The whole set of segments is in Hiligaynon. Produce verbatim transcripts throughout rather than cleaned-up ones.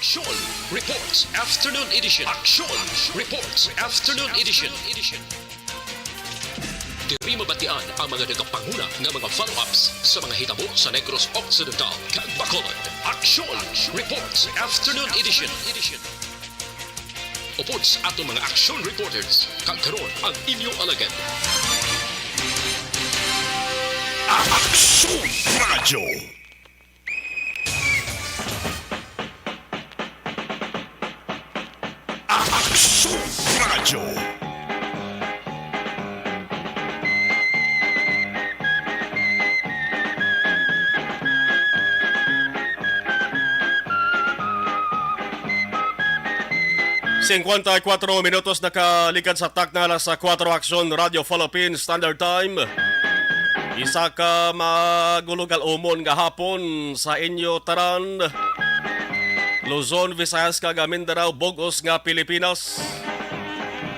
Aksyon Reports Afternoon Edition. Aksyon Reports Afternoon Edition. Diri mabatian ang mga nagapanguna nga mga follow-ups sa mga hitabo sa Negros Occidental kag Bacolod. Aksyon Reports Afternoon Edition. Upod sa aton mga action reporters, kag karon ang inyo alagad. Aksyon Radyo. Aksyon Radyo. Singkwenta y kuatro minutos nakaligad sa takna alas kuwatro, Aksyon Radyo Philippines Standard Time. Isa ka magulugal umon nga hapon sa inyo tanan. Luzon, Visayas, kag Mindanao, bug-os nga Pilipinas.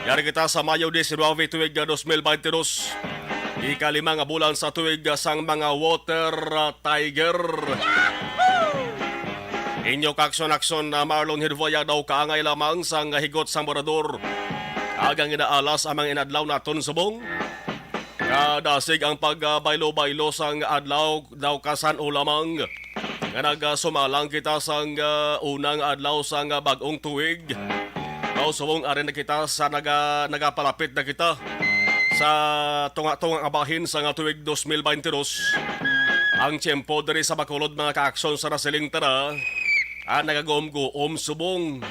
Yari kita sa Mayo diecinueve, tuig nga dos mil baynte dos. Ikalima nga bulan sa tuig sang mga water, ah, tiger. Inyo kaaksyon-aksyon na Marlon Hirvoya daw kaangay lamang sang higot sang morador. Agang inaalas ang mga inadlaw naton subong. Kadasig ang pagbaylo-baylo sang adlaw daw kasan-o lamang nga nagasumalang kita sang, ah, unang adlaw sang, ah, bag-ong tuig. Daw subong ari na kita sa naga-, nagapalapit na kita sa tunga-tunga nga bahin sang, ah, tuig dos mil baynte dos. Ang tiyempo diri sa Bacolod, mga kaaksyon, sa nasiling tara, ah, nagaguom-guom subong.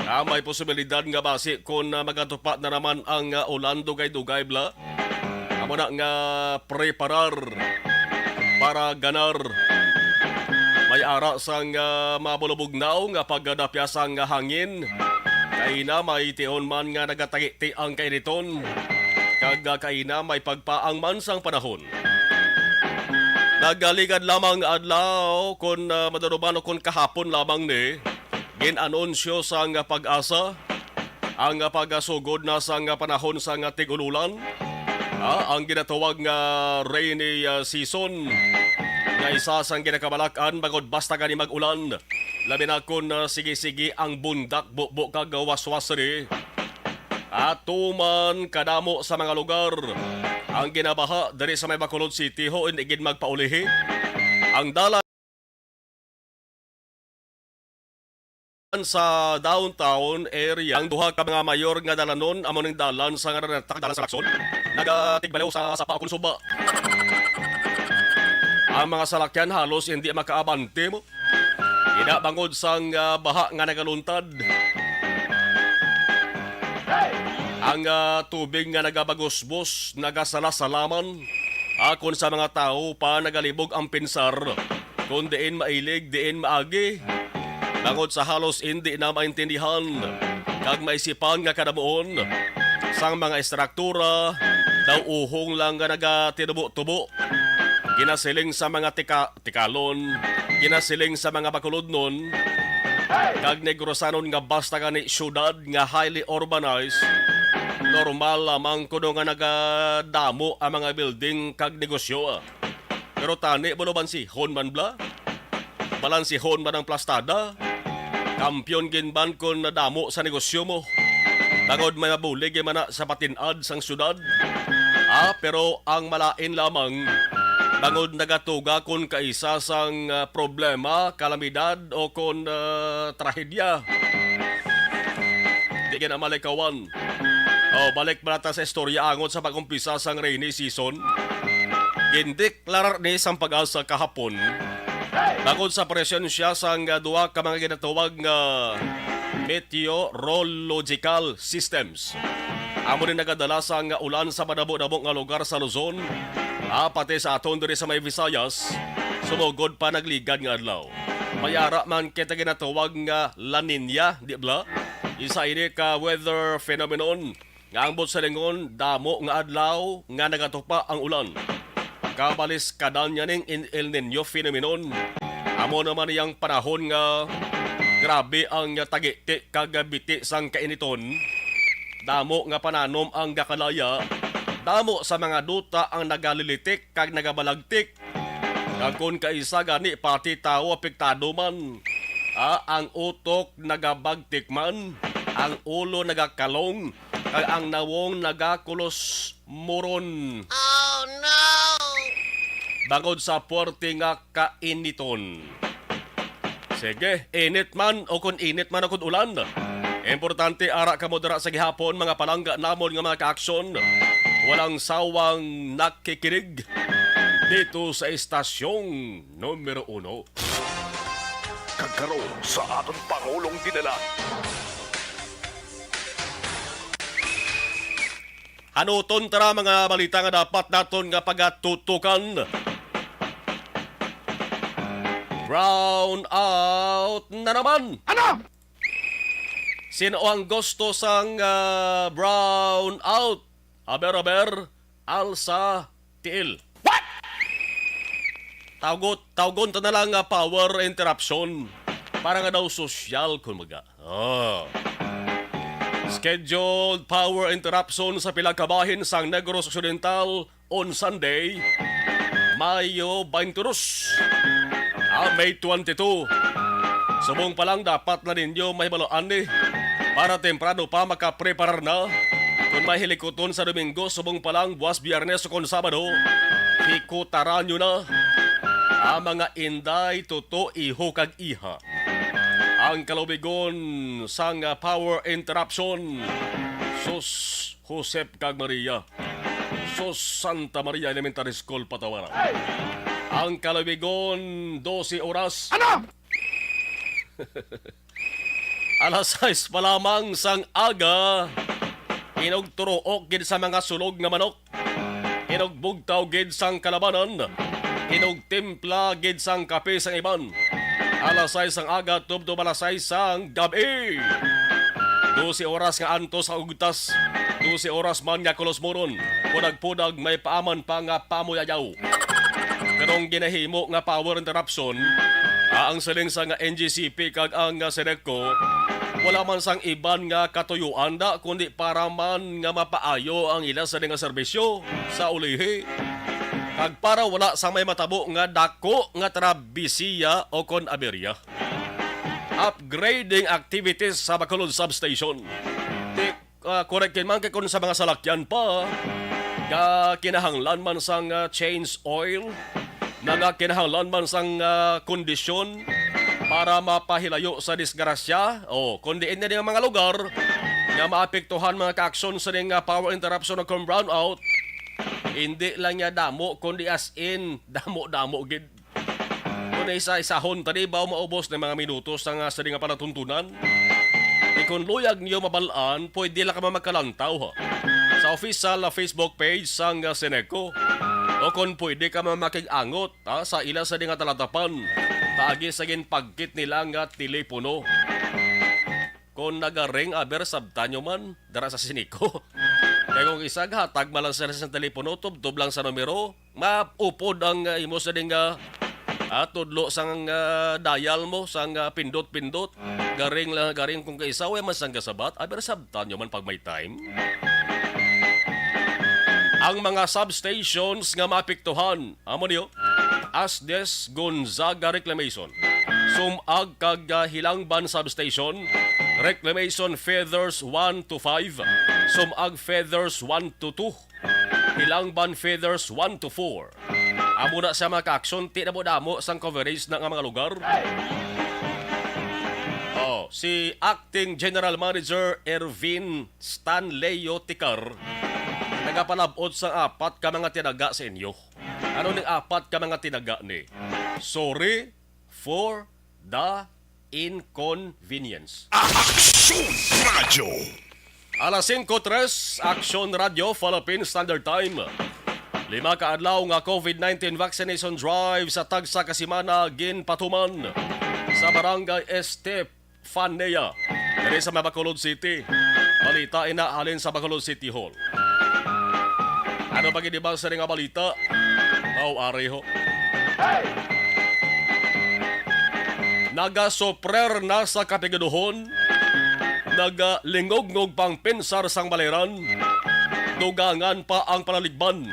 Ah, may posibilidad nga basi kon, ah, magatupa na naman ang, ah, ulan dugay-dugay bala. Amo na nga preparar para ganar. May ara sang, ah, mabulubugnaw nga pagdapya sang hangin. Kaina may tion man nga nagatagiti ang kainiton. Kag, ah, kaina may pagpaang man sang panahon. Nagaligad lamang adlaw kon, ah, madaruman o kon kahapon lamang ni gin-anunsyo sang PAGASA ang pagasugod na sang panahon sang tig-ululan, ah, ang ginatawag nga rainy, ah, season, nga isa sang ginakabalak-an bangod basta gani mag-ulan, labi na kon, ah, sige-sige ang bundak, bubo kag waswasri. Ato man kadamo sa mga lugar ang ginabaha diri sa may Bacolod City, ho, hindi gid magpaulihi. Ang dalan sa downtown area, ang duha ka mga mayor nga dalanon amo ning dalan sa nga Araneta, dalan sa Lacson, nagatigbaliw sa sapa ukon suba. Ang mga salakyan halos hindi makaabante mo. Ina bangod sang, ah, baha nga nagaluntad. Ang, ah, tubig nga nagabagusbos, nagasala-salaman. Akon sa mga tawo pa nagalibog ang pinsar, kung diin mailig, diin maagi. Bangod sa halos indi na maintindihan, kag maisipan nga kadamuon sang mga estruktura, daw uhong lang nga nagatinubo-tubo. Ginasiling sa mga tika-, tikalon, ginasiling sa mga Bacolodnon, kag Negrosanon nga basta gani siyudad nga highly urbanized, normal lamang kuno nga nagadamo ang mga building kag negosyo. Pero tani, bansihon man bala? Balansihon man ang plastada? Kampiyon gid man kon nadamo sa negosyo mo. Bangod may mabulig man na sa patin-ad sang siyudad. Ah, pero ang malain lamang, bangod nagatuga kon kaisa sang, ah, problema, kalamidad, o kon, ah, trahedya. Di ka na malikawan. O, balik bala ta sa istorya angot sa pag-umpisa sang rainy season. Gindeklarar ni sang PAGASA kahapon, bangod sa presensya sang duha ka mga ginatawag nga meteorological systems. Amo ni nagadala sang ulan sa madamo-damo nga lugar sa Luzon, ah, pati sa aton diri sa may Visayas, sumugod pa nagligad nga adlaw. May ara man kita ginatawag nga La Niña, di bala? Isa ini ka weather phenomenon nga ang buot silingon, damo nga adlaw nga nagatupa ang ulan. Kabaliskadan niya ning in-, El Niño phenomenon. Amo naman niyang panahon nga grabe ang tagiti kag biti sang kainiton. Damo nga pananom ang gakalaya. Damo sa mga duta ang nagalilitik kag nagabalagtik. Kag kon kaisa gani pati tawo apektado man. Ah, ang utok nagabagtik man, ang ulo nagakalong, kag ang nawong nagakulos muron. Oh, no! Bangod sa puwerte nga kainiton. Sige, init man o kon init man o kon ulan. Importante, ara kamo dira sa gihapon, mga palangga namon nga mga kaaksyon. Walang sawang nakikinig dito sa estasyong numero uno. Kag karon sa aton Pangulong Dinala. Hanuton tara mga balita nga dapat naton nga pagatutukan. Brown out na naman. Ano? Sino ang gusto sang, ah, brown out? Aber, aber, alsa, tiil. What? Tawgot, tawgon ta na lang nga power interruption para nga daw sosyal, kumbaga. Oh. Scheduled power interruption sa pila ka bahin sang Negros Occidental on Sunday, Mayo twenty-two, ah, May twenty-two. Subong pa lang, dapat na ninyo mahibaluan ni para temprano pa makapreparar na. Kung may hilikuton sa Domingo, subong pa lang, buwas Biyernes o kon Sabado, hikutaran nyo na ang mga inday, tuto, iho, kag iha. Ang kalubigon sang, ah, power interruption, sus, Josep kag Maria. Sus, Santa Maria Elementary School, Patawaran. Ang kalubigon, dose oras. Ano? Alas sais pa lamang sang aga, inugturuok gid sa mga sulog nga manok, inugbugtaw gid sang kalabanan, inugtimpla gid sang kape sang iban. Alas sais sang aga tubtob alas sais sang gab-i. Dose oras nga antos sa ugtas, dose oras man nga kulosmuron, pudag-pudag may paaman pa nga pamuyayaw. Pero ang ginahimo nga power interruption, ah, ang siling sang N G C P kag ang, ah, Seneco, wala man sang iban nga katuyuan da, kundi para man nga mapaayo ang ila sini nga serbisyo sa ulihi, kag para wala sang may matabo nga dako nga trabisiya o kon aberya. Upgrading activities sa Bacolod Substation. Ti-, ah, correct man kay kung sa mga salakyan pa, nga kinahanglan man sang, ah, change oil, mga kinahanglan man sang, ah, kondisyon para mapahilayo sa disgrasya. O, kung diin na nga mga lugar nga maapektuhan, mga kaaksyon, sa ning, ah, power interruption o kung brownout, hindi lang niya damo, kundi as in, damo-damo gid. Kung isa-isahon ta, di ba, maubos na mga minutos ang, ah, sa di nga palatuntunan. Di, kung luyag niyo mabal-an, pwede lang ka magkalantaw, ha, sa official na Facebook page sang, ah, Seneco. O kung pwede ka makig-angot, ha, sa ila sa di nga talatapan, paagi sa ginpagkit nila nga telepono. Kung nagaring, aber, sabtan nyo man, dara sa Seneco. Kay kung isa, gahatag man lang sila sa telepono, tubtob lang sa numero, maupod ang, ah, imo sa ding, ah, ah, tudlo sang, ah, dial mo, sang, ah, pindot-pindot. Garing lang, garing kung kaisa, way man sang gasabat, aber, sabtan nyo man pag may time. Ang mga substations nga maapektuhan, amo niyo, Asdes, Gonzaga Reclamation, Sumag kag, ah, Hilangban Substation, Reclamation Feathers one to five, Sumag Feathers one to two, Hilangban Feathers one to four. Amo na sa mga kaaksyon, ti damo-damo sang coverage na nga mga lugar. Oh, si Acting General Manager Ervin Stanley Yoticar nagapalabot sang apat ka mga tinaga sa inyo. Ano ning apat ka mga tinaga ni? Sorry for the inconvenience. Aksyon Radyo. Alas singko tres, Aksyon Radyo, Philippine Standard Time. Lima ka adlaw nga COVID nineteen vaccination drive sa tagsa ka semana ginpatuman sa Barangay Estep Fanea, diri sa may Bacolod City. Balita ina halin sa Bacolod City Hall. Ano pa gid ba sa nga balita? Aw, ari ho. Nagasuprer na sa kapigaduhon, nagalingog-ngog pang pinsar sang baleran, dugangan pa ang palaligban.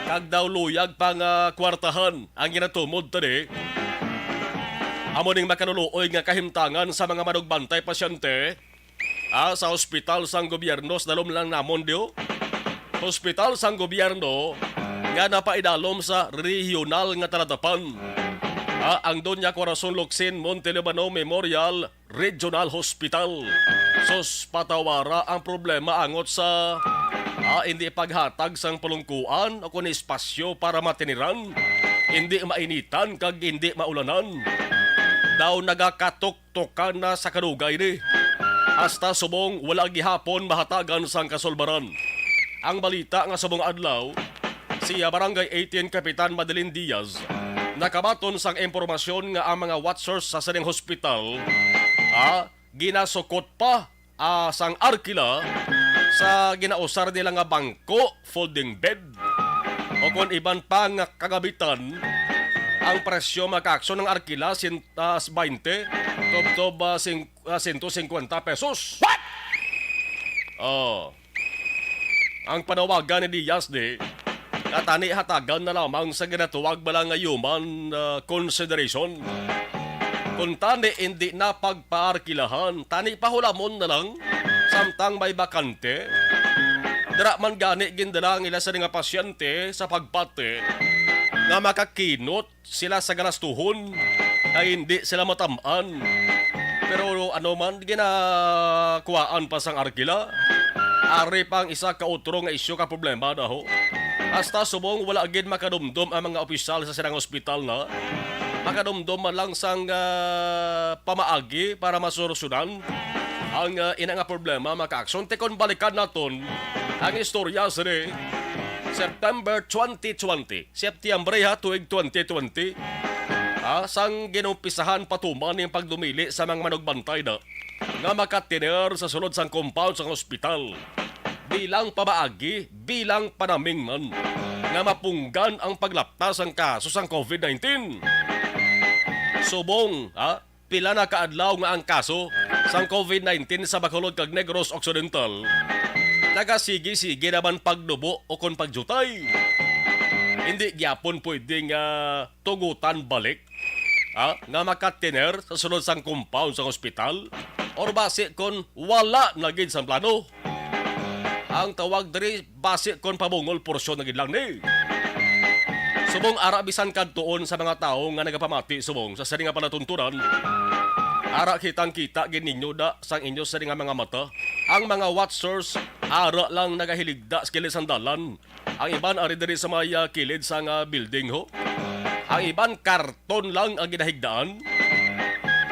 Kag daw luyag pa nga kwartahan ang ginatumod tani Amo ning makaluluoy nga kahimtangan sa mga manugbantay pasyente, ah, sa hospital sang gobyerno sa dalom lang namon, diyo. Hospital sang gobyerno nga napaidalom sa regional nga talatapan, ah, ang Doña Corazon Locsin Montelibano Memorial Regional Hospital. Sus, patawara ang problema angot sa, ah, hindi paghatag sang palungkuan o kun espasyo para matiniran, hindi mainitan kag hindi maulanan. Daw nagakatuktukan na sa kadugay ni. Hasta subong wala gihapon mahatagan sang kasulbaran. Ang balita nga subong adlaw, si, ah, Barangay eighteen Kapitan Madeline Diaz nakabaton sang impormasyon nga ang mga watchers sa sining hospital, ah, ginasukot pa, ah, sang arkila sa ginausar nila nga bangko, folding bed, o kon iban pa nga kagamitan. Ang presyo, mga kaaksyon, ng arkila sin-, ah, twenty, tubtob, ah, sing-, ah, sento singkwenta pesos. What? Oh. Ang panawagan ni Diaz di, nga tani hatagan na lamang sa ginatawag bala nga human, ah, consideration. Kung tani hindi na pagpaarkilahan, tani pahulamon na lang, samtang may bakante. Dira man gani gindala ang ila sa mga pasyente sa pagpati nga makakinot sila sa galastuhon kay hindi sila matam-an. Pero ano man, ginakuhaan pa sang arkila. Ari pa ang isa ka utro nga isyu ka problema daho. Hasta subong wala gid makadumdom ang mga opisyal sa silang ospital na makadumdom man lang sang, ah, pamaagi para masolusyonan ang, ah, ina nga problema, mga kaaksyon. Te kon balikan naton ang istorya sini September twenty twenty. Setyembre, ha, tuig twenty twenty, ha, sang ginumpisahan patuman ning pagdumili sa mga manugbantay na nga makatiner sa sulod sang compound sang ospital bilang pamaagi, bilang panaming man nga mapunggan ang paglapta sang kaso sang covid nineteen. Subong, ha, pila na ka adlaw nga ang kaso sang covid nineteen sa Bacolod kag Negros Occidental nagasigi-sige naman pagdubo o kon pagjutay. Hindi gyapon pwede nga tugutan balik, ha, nga makatiner sa sulod sang compound sang ospital or basi kon wala na gid sang plano. Ang tawag diri basi kon pabungol porsyon na gid lang ni. Subong ara bisan kadtuon sa mga tawo nga nagapamati subong sa sini nga palatuntunan, ara kitang-kita gid ninyo da sang inyo sini nga mga mata ang mga watchers ara lang nagahiligda sa kilid sang dalan. Ang iban ari diri sa may, ah, kilid sang, ah, building ho. Ang iban karton lang ang ginahigdaan.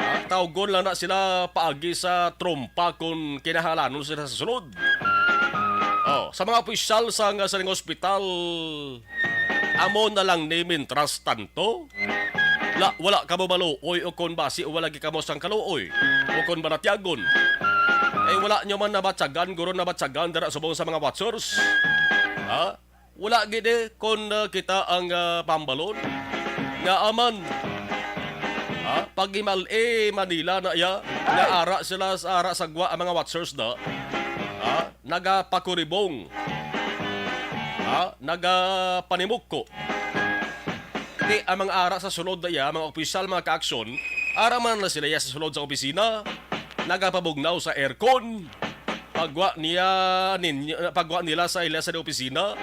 Ah, tawgon lang na sila paagi sa trompa kon kinahanglanon sila sa sulod. Oh, sa mga opisyal sa nga sa ospital, amo na lang ni mintras tanto. La, wala kamo maluoy o kon basi wala gid kamo sang kaluoy o kon balatyagon. Ay wala nyo man nabatyagan, guro nabatyagan dira subong sa mga watchers. Ha? Wala gid eh kon, ah, kita ang, ah, pambalon nga aman, ha, pag-imal-i Manila na iya nga ara sila sa ara sa gwa ang mga watchers na, ha, nagapakuribong, ha, nagapanimuko. Di ang mga ara sa sulod na iya, mga opisyal, mga kaaksyon, ara man na sila iya sa sulod sa opisina, nagapabugnaw sa aircon. Pagwa niya ninyo, pagwa nila sa ila sa opisina,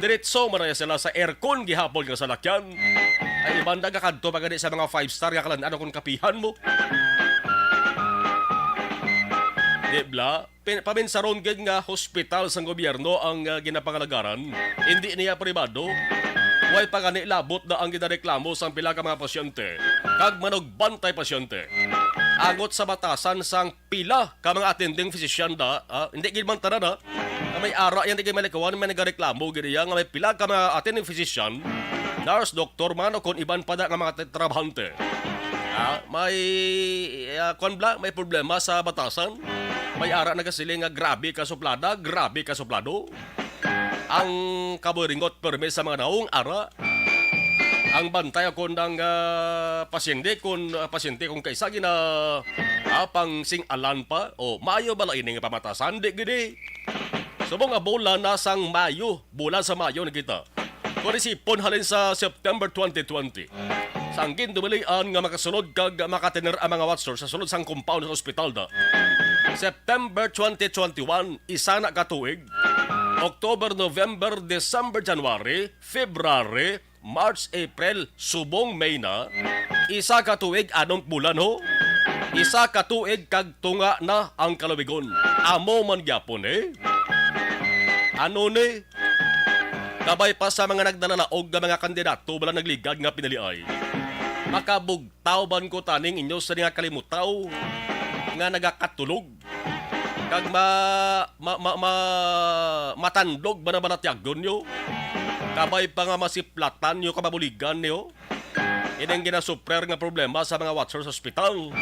diretso man na sila sa aircon gihapon nga salakyan. Ay iban nagakadto pa gani sa mga five star nga kalan-an kon kapihan mo. Di bala, pin-, paminsaron gid nga hospital sang gobyerno ang, ah, ginapangalagaran, hindi niya pribado. Way pa gani labot na ang ginareklamo sang pila ka mga pasyente kag manugbantay pasyente. Angot sa batasan sang pila ka mga attending physician da, ah, hindi gid man tanan, ha, nga may ara yan, di gid malikawan, may nagareklamo gid iya nga may pila ka mga attending physician, nurse, doktor man, o kon iban pa da nga mga trabahante. Ah, may, ah, kwan bala, may problema sa batasan. May ara nagasiling nga grabe ka suplada, grabe ka suplado. Ang kaburingot permi sa mga naong ara. Ang bantay kon ang, ah, pasyente kon, ah, pasyente kon kaisa gina, ah, pang sing-alan pa. O, maayo bala ini nga pamatasan? Di gid eh. Subong nga bulan na sang Mayo, bulan sa Mayo na kita. Kon isipon halin sa September twenty twenty, Ang gindumilian nga makasulod kag makatener ang mga watcher sa sulod sang compound sa ospital da. September twenty twenty-one, isa na ka tuig. October, November, December, January, February, March, April, subong May na. Isa ka tuig, anong bulan ho? Isa ka tuig kag tunga na ang kalawigon. Amo man gyapon, eh. Ano ni? Kabay pa sa mga nagdalalaog nga mga kandidato, wala nagligad nga pinaliay. Makabugtaw ban ko taning inyo sa nga kalimutaw nga nagakatulog. Kag ma, ma, ma, ma, matandog ba na balatyagon nyo? Kabay pa nga masiplatan nyo kamabuligan nyo? Ining ginasuprer nga problema sa mga watcher sa ospital.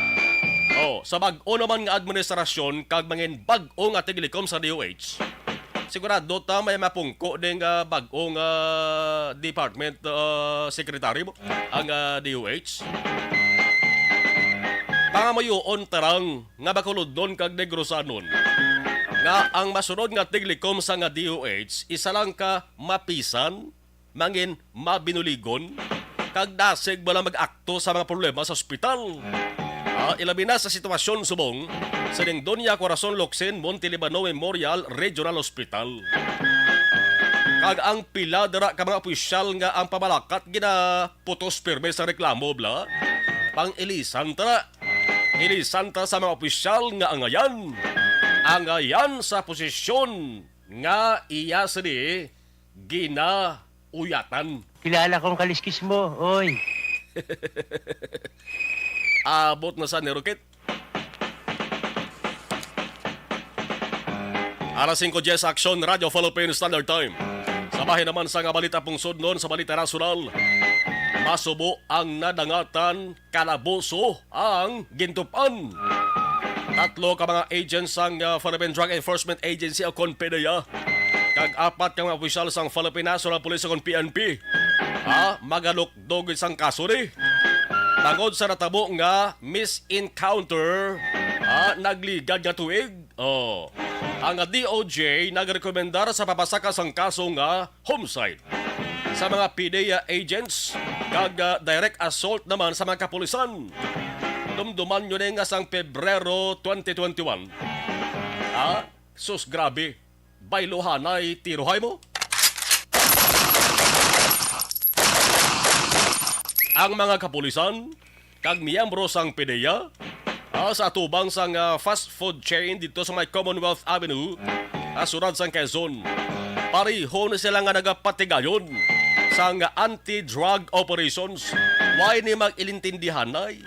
Oh, sa bag-o naman nga administrasyon kag mangin bag-o nga tiglikom sa D O H, sigurado ta may mapungko ding, ah, bag-o nga department, ah, secretary mo, ang, ah, D O H. Pangamuyoon tarang nga Bacolodon kag Negrosanon nga ang masunod nga tiglikom sa nga D O H, isa lang ka mapisan, mangin mabinuligon, kag dasig wala mag-akto sa mga problema sa ospital. Ah, ilabi na sa sitwasyon subong sa ning Doña Corazon Locsin Montelibano Memorial Regional Hospital. Kag ang pila dira ka mga opisyal nga ang pamalakat ginaputos pirme sa reklamo, bla. Pang-ilisan ta. Ilisan ta sa mga opisyal nga angayan. Angayan sa posisyon nga iya sini ginauyatan. Kilala kong kaliskis mo, oy. Abot na sa ni Rocket. Alas singko diyes, Aksyon, Radyo Philippine Standard Time. Sa bahin naman sa nga balita pungsod nun, sa balita nasyonal, masubo ang nadangatan, kalabuso ang gintupan. Tatlo ka mga agents sang, ah, Philippine Drug Enforcement Agency o kon PDEA, kag apat ka mga opisyal sang Philippine National Police o kon P N P, ah, magalukdog sang kaso ni. Tungod sa natabo nga misencounter, ah, nagligad nga tuig, oh, ang D O J nagrekomendar sa papasaka sang kaso nga homicide sa mga PDEA agents kag, ah, direct assault naman sa mga kapulisan. Dumduman nyo ni nga sang Pebrero twenty twenty-one. Ah, sus, grabe. Bayluhanay tirohay mo. Ang mga kapulisan kag miyembro sang PDEA, ah, sa atubang sang, ah, fast food chain didto sa may Commonwealth Avenue, ah, sulod sang Quezon. Pareho ni sila nga nagapatigayon sang anti-drug operations. Way ni mag-ilintindihanay,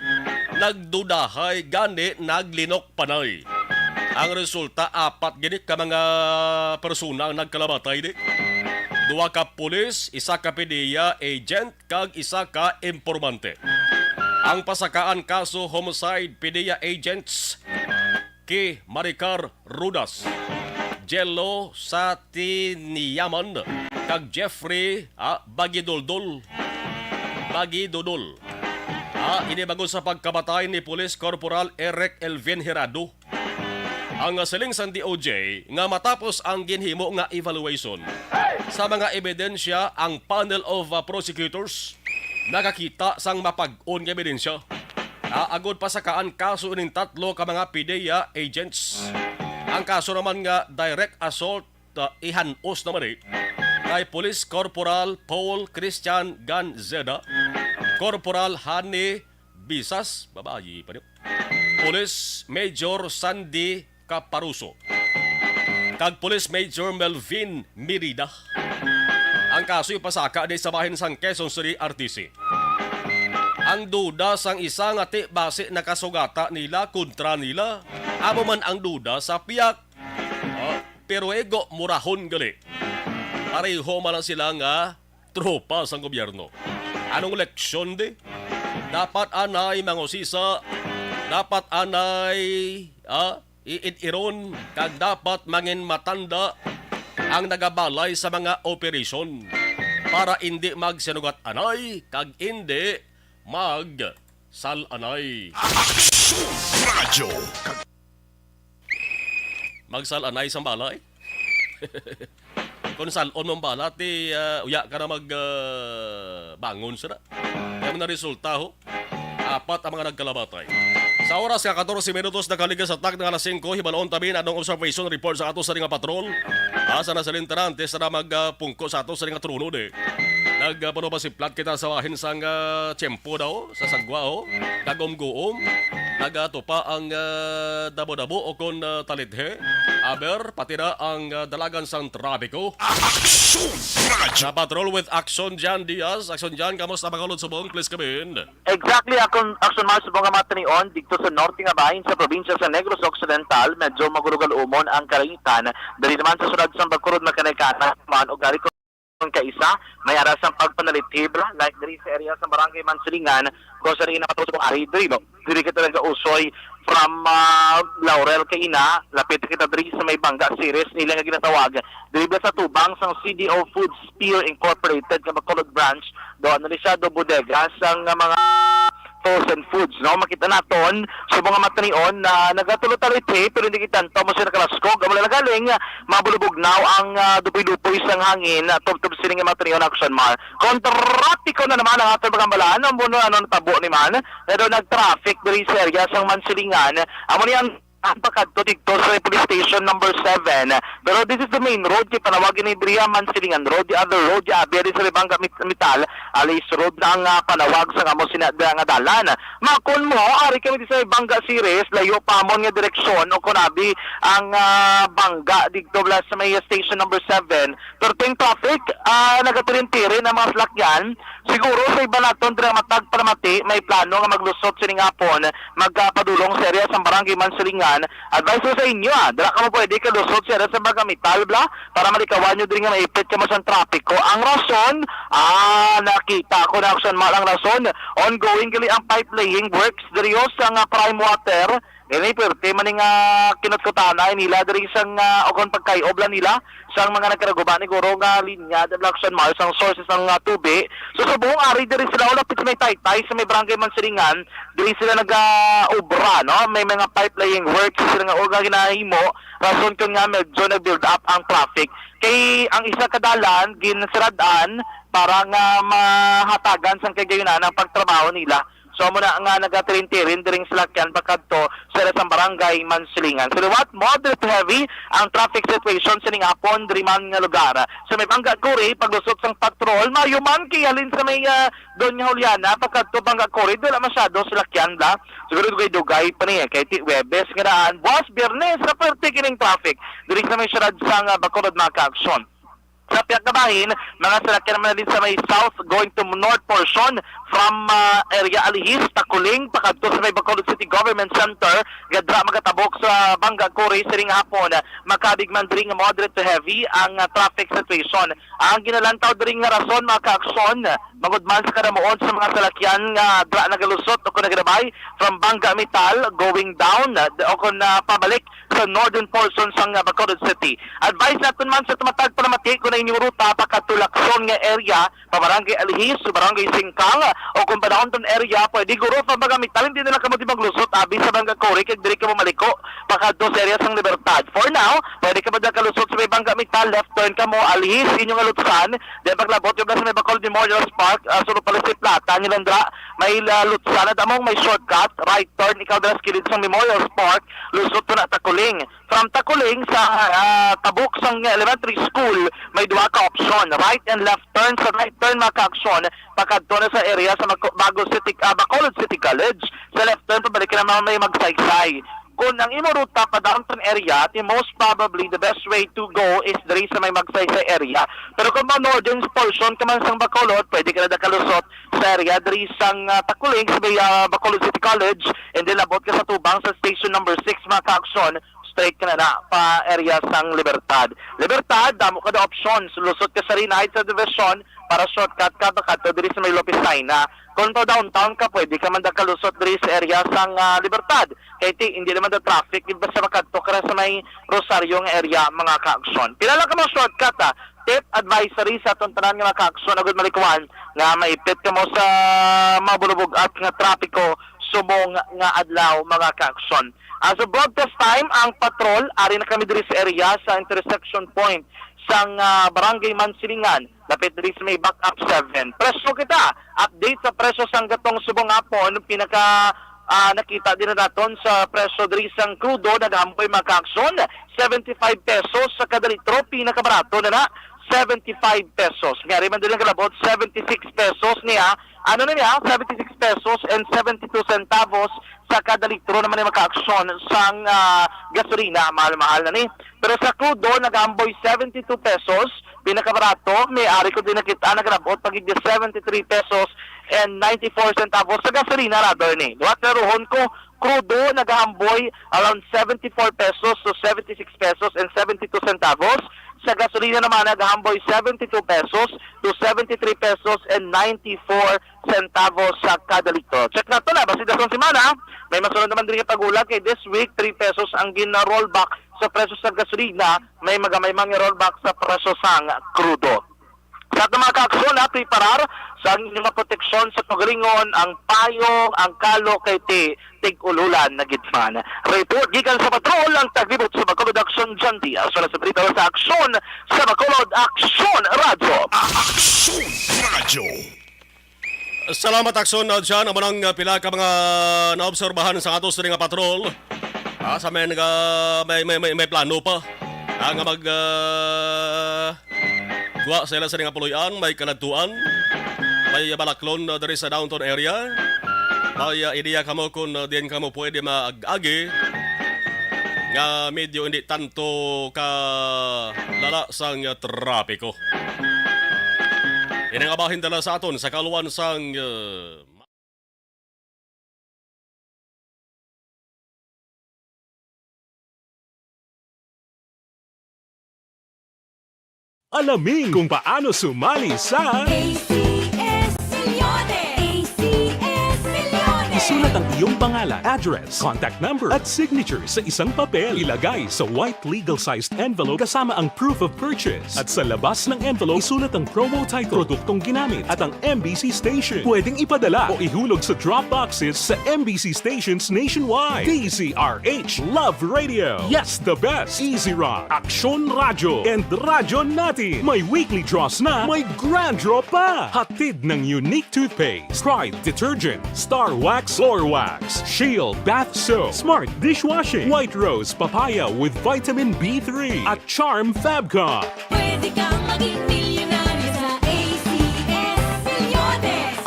nagdudahay, gani naglinok panay. Ang resulta, apat gini ka mga persona ang nagkalamatay ni. Duha ka pulis, isa ka PDEA agent, kag isa ka impormante. Ang pasakaan kaso homicide, PDEA agents ki Maricar Rudas, Jello Satiniyaman, kag Jeffrey, ah, Bagidoldol. Bagidodol. Ah, ini bangod sa pagkamatay ni Police Corporal Eric Elvin Hirado. Ang siling sang D O J nga matapos ang ginhimo nga evaluation sa mga ebidensya, ang panel of, uh, prosecutors nakakita sang mapag-on nga ebidensya nga agod pasakaan kaso ining tatlo ka mga PDEA agents. Ang kaso naman nga direct assault, uh, ihan-os naman ni kay Police Corporal Paul Christian Ganzeda, Corporal Hani Bisas, babayi pa ni, Police Major Sandy Caparuso, kag Police Major Melvin Merida. Ang kaso ipasaka ni sa bahin sang Quezon City, R T C. Ang duda sang isa nga ti basi nakasugata nila kontra nila, amo man ang duda sa piyak. Ah, pero ego murahon gali. Pareho man lang sila nga tropa sang gobyerno. Anong leksyon di? Dapat anay mangusisa, dapat anay, ah, iid-iron, kag dapat mangin matanda ang nagabalay sa mga operasyon para indi magsinugat anay kag indi magsal-anay. Aksyon Radyo. Magsal-anay sang balay. Kung salon mo ang bala, ti, ah, uya ka na mag, ah, bangon sila. Kaya mo na resulta, ho. Apat ang mga nagkalabatay. Sa oras nga katorse minutos, nakaligad sa takna nga alas singko, hibaloon ta mi anong observation report sa ato sa nga patrol. Ah, sa nasalintaran, ti sa na mag, ah, pungko sa ato sa nga trono, di. Nagpanuba si Plat kita sa bahin sang, ah, tiyempo daw, sa sagwa, oh. Dagom-guom. Nagatupa ang, ah, dabo-dabo o kon, ah, talithe. Aber, pati na ang, ah, dalagan sang trapiko. Action Radyo. Sa Patrol with Action Jan Diaz. Action Jan, kamusta, Bacolod, Subong? Please come in. Exactly, Action, Action Mars, Subong nga matanion, dito sa norte nga bahin sa probinsya sa Negros Occidental, medyo magulugal umon ang kalangitan. Dali naman sa sulod sang Bacolod, makanay-kanay man, ugali ko kaisa, may aras ang pagpanalitibra, like diri sa area sa Barangay Mansilingan, kung sa rin napatapos kong ari diri, no? Diri kita nag-usoy from, ah, Laurel kaina, lapit kita diri sa may Bangga Series nila nga ginatawag. Diri ba sa tubang sang C D O Foods Pier Incorporated nga Bacolod Branch, do ano ni siya, do bodega sang, ah, mga frozen foods, no? Makita naton, subong nga matanion na nagatulo-talithe, pero hindi kita tanto mo siya nakalaskog. Amo na lang galing, ah, mabulubugnaw ang, ah, dupoy-dupoy sang hangin, ah, tubtob sini nga matanion, Action Mar. Kontrapiko na naman ang aton magambalaan, ang buno, ano, natabo ni man, pero nag-traffic diri sa area sang Mansilingan. Amo ni ang ang pakadto dito sa police station number seven. Pero this is the main road, kay panawagin ni Dria Mansilingan Road, the other road, di abi, di sa Libanga Mit-, Metal, Alice Road na ang, ah, panawag sa amo sina nga dalan. Makon mo, ari kami di sa Bangga Series, layo pa amon nga direksyon o kunabi ang, ah, Bangga dito bala sa may station number seven. Pero tuwing traffic, ah, nagatirin-tirin ang mga salakyan. Siguro sa iba naton dira matag palamati, may plano nga maglusot sining hapon, magpadulong sa area sa Barangay Mansilingan. Advice ko sa inyo, ah, dira kamo pwede kalusot sa area sa Bangga Metal, bala, para malikawan nyo diri nga maipit kamo sa trapiko. Ang rason, ah, nakita ko na, Action Mar, ang rason, ongoing gali ang pipe laying works diri sa nga Prime Water. Ini perti man nga kinutkutanay nila diri sang, ah, o kon pagkay-ob lang nila sang mga nagkaraguba ni guro nga linya, the Action Mar, sang sources sang, ah, tubi. So, subong ari diri sila, o lapit sa may taytay, sa may Barangay Mansilingan, diri sila nag-, ah, obra, no? May mga pipe laying works sila nga, o nga ginahimo, rason kun nga medyo nag-build up ang traffic. Kay ang isa ka dalan, ginsirad-an para nga mahatagan sang kagayunan ang pagtrabaho nila. So, amo na nga nagatirin-tirin diring salakyan pakadto sa area sang Barangay Mansilingan. Sa liwat, moderate to heavy ang traffic situation sining hapon diri man nga lugar. Sa may Bangga Kuri, paglusot sang patrol, maayo man kay halin sa may, ah, Doña Juliana, pakadto Bangga Kuri, wala masyado salakyan, bala. Siguro dugay-dugay pa niya kay ti Huwebes nga daan. Buwas, Biyernes, sa perte kining traffic diri sa may siyudad sang, ah, Bacolod, mga ka-aksyon. Sa pihak nga bahin, mga salakyan naman na din sa may south going to north portion from, ah, area Alihis, Taculing, pakadto sa may Bacolod City Government Center, nga dira magatabok sa Bangga Kuri sining hapon. Makabig man diri nga moderate to heavy ang, ah, traffic situation. Ang ginalantaw diri nga rason, mga ka-aksyon, bangod man sa karamuon sa mga salakyan nga dira nagalusot o kon nagalabay from Bangga Metal going down, ah, o kon, ah, pabalik sa northern portion sang, ah, Bacolod City. Advice naton man sa tumatag palamati kon ang inyong ruta pakadto Lacson nga area, pa Barangay Alihis, sa Barangay Singkang, o kung pa downtown area, pwede guro pa Bangga Metal, hindi na lang kamo di maglusot abi sa Bangga Kuri, kag diri kamo maliko pakadto sa area sang Libertad. For now, pwede kamo da kalusot sa may Bangga Metal, left turn kamo, Alihis, inyo nga lutsan, then paglabot yung sa may Bacolod Memorial Park, ah, sulod pa sa Plata, Nilandra, may, ah, lutsan na damong may shortcut, right turn, ikaw dira sa kilid sang Memorial Park, lusot to na Taculing. From Taculing sa, ah, tabok sang elementary school, may duha ka option, right and left turn. Sa right turn, mga ka-aksyon, pakadto na sa area sa Maco-, Bago City, ah, Bacolod City College. Sa left turn, pabalik na naman may Magsaysay. Kung ang imo ruta pa downtown area, the most probably the best way to go is diri sa may Magsaysay area. Pero kung mo northern portion ka man sang Bacolod, pwede ka na da kalusot sa area diri sang, ah, Taculing, sa may, ah, Bacolod City College, and then abot ka sa tubang sa station number six, mga ka-aksyon, straight ka na na pa area sang Libertad. Libertad, damo ka da options. Lusot ka sa Rinaid Subdivision para shortcut ka, pakadto diri sa may Lopez Jaena. Kung pa downtown ka, pwede ka man da kalusot diri sa area sang, ah, Libertad. Kay ti, hindi naman da traffic, di ba, sa makadto ka ra sa may Rosario nga area, mga ka-aksyon. Pila lang ka mga shortcut, ah. Tip, advisory sa atong tanan nga mga ka-aksyon, agud malikuan nga maipit kamo sa mabulubog-at nga trapiko subong nga adlaw, mga ka-aksyon. As of broadcast time, ang patrol, ari na kami diri sa area sa intersection point sang, ah, Barangay Mansilingan, lapit diri sa may Backup seven. Presyo kita. Update sa presyo sang gatong subong hapon, pinaka, ah, nakita din naton sa presyo diri sang krudo, nagahamboy, mga kaaksyon, seventy-five pesos sa kada litro, pinakabarato na na, seventy-five pesos. May ari man diri nagalabot, seventy-six pesos niya. Ano na niya? Seventy-six pesos and seventy-two centavos sa kada litro naman ni, mga kaaksyon, sang, ah, gasolina. Mahal-mahal na ni. Pero sa krudo, nagahamboy seventy-two pesos, pinakabarato, may ari ko din nakita, nagalabot pa gid seventy-three pesos and ninety-four centavos sa gasolina, rather ni. Duha, klaruhon ko, krudo, nagahamboy around seventy-four pesos to seventy-six pesos and seventy-two centavos. Sa gasolina naman, nagahamboy seventy-two pesos to seventy-three pesos and ninety-four centavos sa kada litro. Check nato na, basi dasong semana, may masunod naman diri nga paghulat kay this week, three pesos ang gina-rollback sa presyo sa gasolina, may magamay man nga rollback sa presyo sang krudo. Sa ato, mga kaaksyon, ha, preparar sa inyong mga proteksyon sa kaugalingon, ang payong, ang kalo kay ti tig-ululan na gid man. Report gikan sa patrol, ang taglibot sa Bacolod Aksyon, John Diaz. Wala sa balita sa Aksyon, sa Bacolod Aksyon Radyo. Aksyon Radyo. Salamat, Aksyon, uh, John. Amo nang, uh, pila ka mga naobserbahan sa atos diri nga patrol. Ah, sa may naga-, may, may, may, may plano pa, ah, nga mag, ah, gwa sila sa nga puloy-an, may kaladtuan, may balaklon, uh, diri sa downtown area. May, uh, ideya kamo kung, uh, diin kamo pwede maag-agi nga medyo hindi tanto ka lala sang, uh, trapiko. Ini nga bahin dala sa aton sa kaluan sang, uh, Alamin kung paano sumali sa A C S Milyones! A C S Milyones! Isulat ang iyong pangalan, address, contact number, at signature sa isang papel. Ilagay sa white legal-sized envelope kasama ang proof of purchase. At sa labas ng envelope, isulat ang promo title, produktong ginamit, at ang M B C station. Pwedeng ipadala o ihulog sa drop boxes sa M B C stations nationwide. D Z R H, Love Radio. Yes, the best. Easy Rock, Aksyon Radyo, and Radyo Natin. May weekly draws na, may grand draw pa. Hatid ng Unique Toothpaste, Pride Detergent, Star Wax Floor Wax, Shield Bath Soap, Smart Dishwashing, White Rose Papaya with Vitamin B three, at Charm Fab Cup. Pwede kang maging milyonaryo sa A C S Milyones.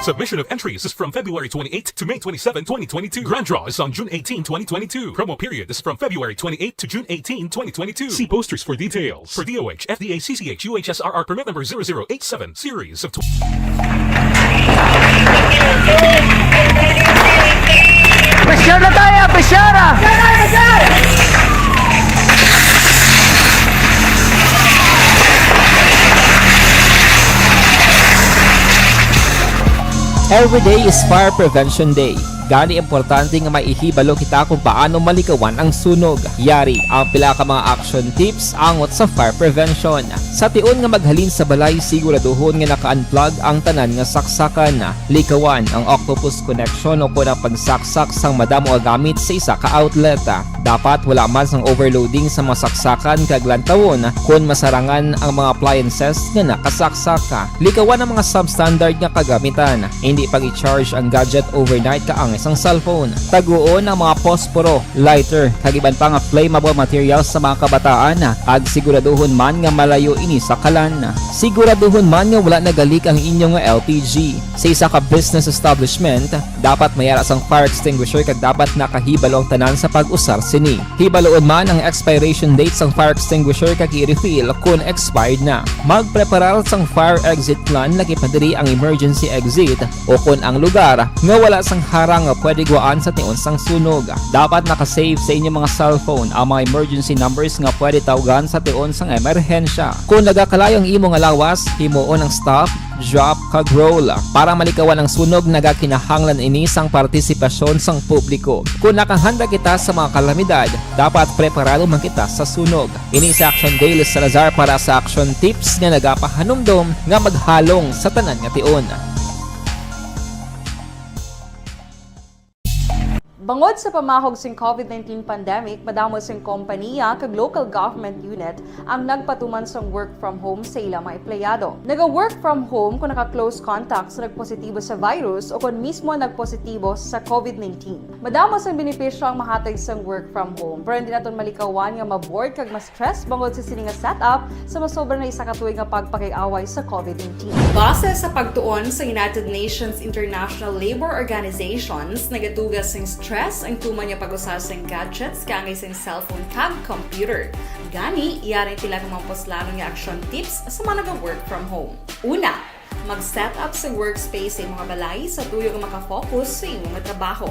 Submission of entries is from February twenty-eighth to May twenty-seven, twenty twenty-two. Grand draw is on June eighteen, twenty twenty-two. Promo period is from February twenty-eighth to June eighteen, twenty twenty-two. See posters for details. For D O H, F D A, C C H, U H S R R permit number zero zero eight seven, series of tw- Pressure na tayo! Pressure! Every day is Fire Prevention Day. Gani, importante nga may ihibalo kita kung paano malikawan ang sunog. Yari ang pila ka mga action tips angot sa fire prevention. Sa tion nga maghalin sa balay, siguraduhon nga naka-unplug ang tanan nga saksakan. Likawan ang octopus connection o kon ang pagsaksak sang madamo nga gamit sa isa ka outlet. Dapat wala man sang overloading sa mga saksakan kag lantawon kon masarangan ang mga appliances nga nakasaksak. Likawan ang mga substandard nga kagamitan. Indi pag-i-charge ang gadget overnight kaangay sang cellphone. Taguon ang mga posporo, lighter, kag iban pa nga flammable materials sa mga kabataan, kag siguraduhon man nga malayo ini sa kalan. Siguraduhon man nga wala nagalik ang inyo nga L P G. Sa isa ka business establishment, dapat may ara sang fire extinguisher kag dapat nakahibalo ang tanan sa pag-usar sini. Hibaloon man ang expiration date sang fire extinguisher kag i-refill kon expired na. Magpreparar sang fire exit plan, lakip na diri ang emergency exit, o kon ang lugar nga wala sang harang nga pwede gwaan sa tion sang sunog. Dapat naka-save sa inyong mga cellphone ang mga emergency numbers nga pwede tawgan sa tion sang emerhensya. Kon nagakalayo ang imo nga lawas, himuon ang stop, drop, kag roll. Para malikawan ang sunog, nagakinahanglan ini sang partisipasyon sang publiko. Kon nakahanda kita sa mga kalamidad, dapat preparado man kita sa sunog. Ini si Action Dale Salazar para sa Action Tips nga nagapahanumdom nga maghalong sa tanan nga tion. Bangod sa pamahog sing COVID nineteen pandemic, madamo sing kompaniya kag local government unit ang nagpatuman sang work from home sa ila mga empleyado. Naga-work from home kung naka-close contact sa nagpositibo sa virus o kon mismo nagpositibo sa COVID nineteen. Madamo sang benepisyo ang mahatag sang work from home, pero hindi naton malikawan nga ma-bored kag ma-stress bangod sa sini nga setup sa masobra na isa ka tuig nga pagpakig-away sa COVID nineteen. Base sa pagtuon sa United Nations International Labour Organizations, nagatuga sing stress ang tuman nga pag-usa sing gadgets kaangay sing cellphone kag computer. Gani, yari ang pila ka mga puslanon nga action tips sa mga naga-work from home. Una, mag-set up sa workspace sa imong balay sa tuyo nga makafocus sa imong trabaho.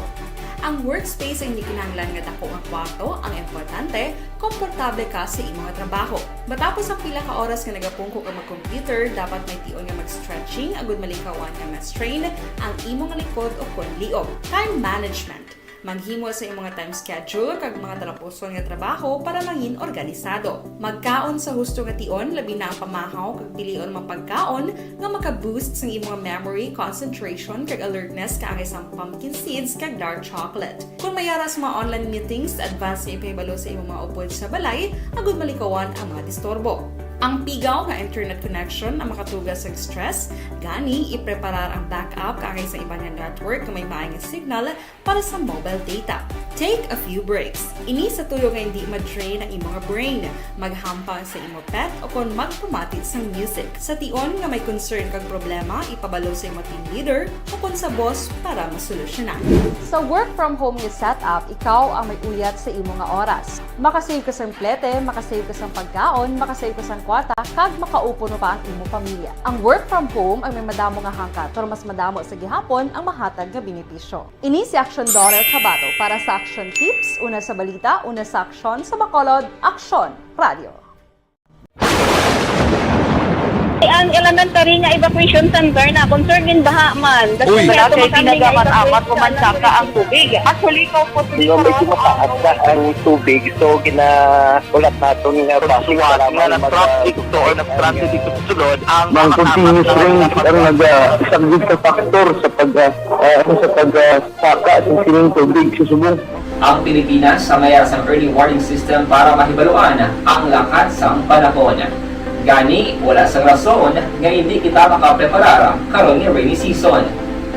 Ang workspace ay hindi kinahanglan nga dako nga kwarto. Ang importante, komportable ka sa imong trabaho. Matapos ang pila ka oras nga nagapungko ka mag-computer, dapat may tion nga mag-stretching agud malikawan nga ma-strain ang imong likod o kon liog. Time management. Maghimo sa imong time schedule kag mga talapuson nga trabaho para mangin organisado. Magkaon sa husto nga tion, labi na ang pamahaw kag pilion mga pagkaon nga maka-boost sang imong memory, concentration, kag alertness kaangay sang pumpkin seeds kag dark chocolate. Kung may ara sa mga online meetings, advance nga ipahibalo sa imong mga upod sa balay agud malikawan ang mga disturbo. Ang pigaw nga internet connection ang makatuga sa stress, gani ipreparar ang backup kaangay sa iban nga network nga may maay nga signal para sa mobile data. Take a few breaks. Ini sa tuyo nga hindi ma-drain ang imong brain. Maghampang sa imo pet o kon magpamati sang music. Sa tion nga may concern kag problema, ipabalo sa imo team leader o kon sa boss para masolusyonan. Sa work from home nga setup, ikaw ang may uyat sa imo nga oras. Makasave ka sang plete, makasave ka sang pagkaon, makasave ka sang kwarta, kag makaupo pa ang imo pamilya. Ang work from home ay may madamo nga hangkat, pero mas madamo sa gihapon ang mahatag nga benepisyo. Ini si Action Daughter Kabato para sa Action Tips, una sa balita, una sa aksyon, sa Bacolod, Aksyon Radio. Ang elementary nga evacuation center na concern in baha man. Uy. Wala kay ginagamit amat ko man saka ang tubig. Actually, ikaw po. Medyo mataas na ang tubig, so gina-, ulat naton nga traffic, salamat nga nag-traffic to or nag-traffic dito sa sulod, ang mga continuous rain ang nag-, ah, isang sa factor sa pag, ah, ah, ano, sa pag, ah, saka sa sining tubig sa subong. Ang Pilipinas ang may sang early warning system para mahibaluan ang lakat sang panahon. Gani, wala sang rason nga hindi kita makapreparar karon nga rainy season.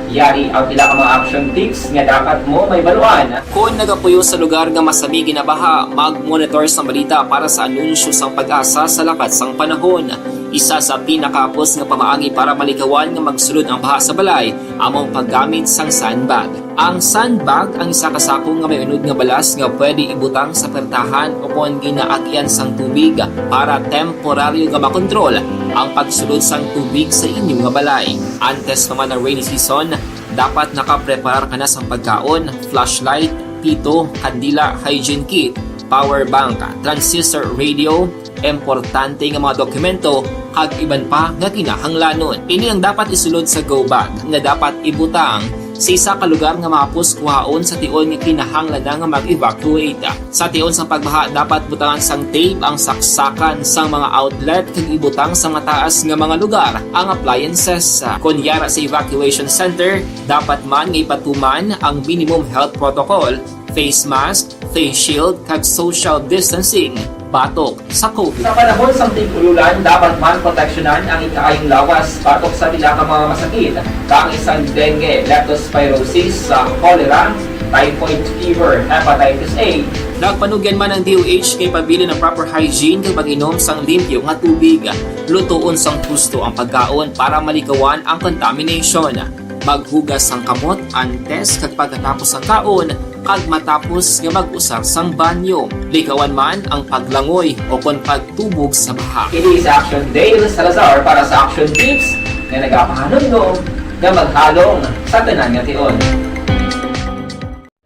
Yari ang pila ka mga action tips nga dapat mo mahibaluan. Kon nagapuyo sa lugar nga masami ginabaha, mag-monitor sang balita para sa anunsyo sang PAGASA sa lakat sang panahon. Isa sa pinakahapos nga pamaagi para malikawan nga magsulod ang baha sa balay amo ang paggamit sang sandbag. Ang sandbag ang isa ka sako nga may unod nga balas nga pwede ibutang sa pertahan o kon ginaagyan sang tubig para temporaryo nga makontrol ang pagsulod sang tubig sa inyo nga balay. Antes pa man ang rainy season, dapat nakapreparar ka na sang pagkaon, flashlight, pito, kandila, hygiene kit, power bank, transistor radio, importante nga mga dokumento, kag iban pa nga kinahanglanon. Ini ang dapat isulod sa go bag nga dapat ibutang sa isa ka lugar nga mahapos kuhaon sa tion nga kinahanglan na nga mag-evacuate. Sa tion sang pagbaha, dapat butangan sang tape ang saksakan sang mga outlet kag ibutang sa mataas nga mga lugar ang appliances. Kon yara sa evacuation center, dapat man nga ipatuman ang minimum health protocol, face mask, face shield, kag social distancing batok sa COVID. Sa panahon sang tig-ululan, dapat man proteksyonan ang ikaayong lawas batok sa pila ka mga masakit, kaangay sang dengue, leptospirosis, sa cholera, typhoid fever, hepatitis A. Nagpanugyan man ang D O H nga ipabilin ang proper hygiene kag pag-inom sang limpyo nga tubig. Lutoon sang husto ang pagkaon para malikawan ang contamination. Maghugas sang kamot antes kag pagkatapos sang kaon kag matapos nga mag-usar sang banyo. Likawan man ang paglangoy o kon pagtubog sa baha. Ini si Action Dale Salazar para sa Action Tips nga nagapahanumdom nga maghalong sa tanan nga tion.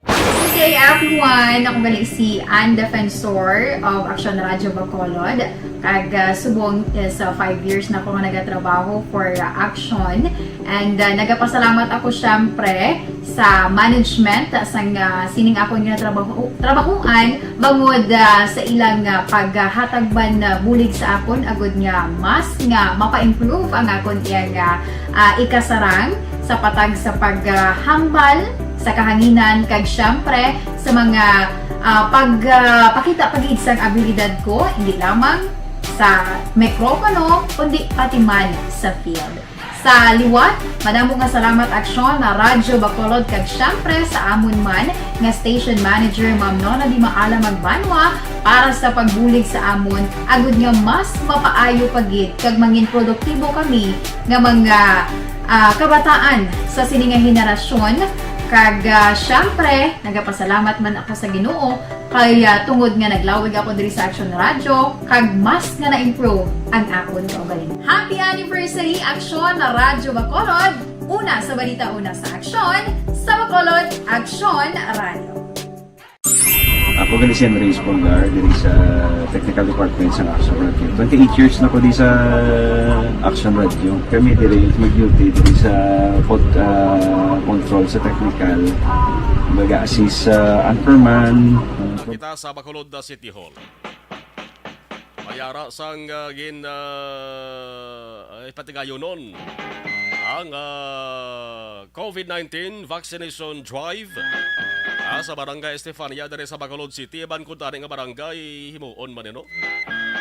Good day, everyone. Ako gali si Ann Defensor of Action Radio Bacolod. Kag, ah, subong is, ah, five years na ako nga nagatrabaho for, ah, Action. And, ah, nagapasalamat ako, syempre, sa management sang, ah, sining akon nga trabaho, trabahoan bangod, ah, sa ilang, ah, paghatag man, ah, bulig sa akon agud nga mas nga mapa-improve ang akon iyang, ah, ah, ikasarang sa patag sa paghambal sa kahanginan, kag siyempre sa mga, ah, pag, ah, pakita pa gid sang abilidad ko, hindi lamang sa mikropono, kundi pati man sa field. Sa liwat, madamo nga salamat, Aksyon na Radyo Bacolod, kag siyempre sa amon man nga station manager, Ma'am Nona Di Maala Magbanwa, para sa pagbulig sa amon, agud nga mas mapaayo pa gid kag mangin produktibo kami nga mga, ah, kabataan sa sini nga henerasyon. Kag, ah, siyempre, nagapasalamat man ako sa Ginoo kay, ah, tungod nga naglawig ako diri sa Action Radio, kag mas nga na-improve ang akon kaugalingon. Happy anniversary, Aksyon na Radyo Bacolod! Una sa balita, una sa aksyon, sa Bacolod, Aksyon Radio. Ako gali si Andres Polgar diri sa Technical Department sa Action Radio. Twenty-eight years na ko di sa Action Radio. Kami diri mag-duty diri sa pod, ah, control sa technical. Mag-assist sa anchorman. Kita sa Bacolod City Hall. Mayara sang ah, gin ah, ay, patigayonon ang ah, COVID nineteen vaccination drive ah, sa Barangay Estefania diri sa Bacolod City. Iban kung tani nga barangay himuon man, no?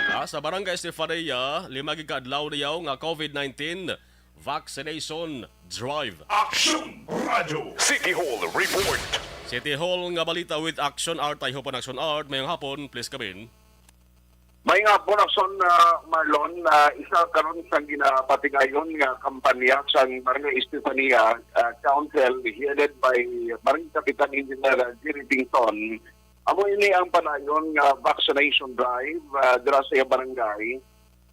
Ah, sa Barangay Estefania, lima gid ka adlaw niyaw nga COVID nineteen vaccination drive. Action Radio City Hall Report. City Hall nga balita with Action Art. I hope an Action Art. Mayong hapon, please come in. May nga hapon, Action, ah, Marlon, ah, isa karon sa ginapatigayon nga kampanya sang Barangay Estefania ah, Council, headed by Barangay Kapitan Engineer Jerry Tingson. Amo ini ang panayon nga vaccination drive ah, dira sa iyang barangay.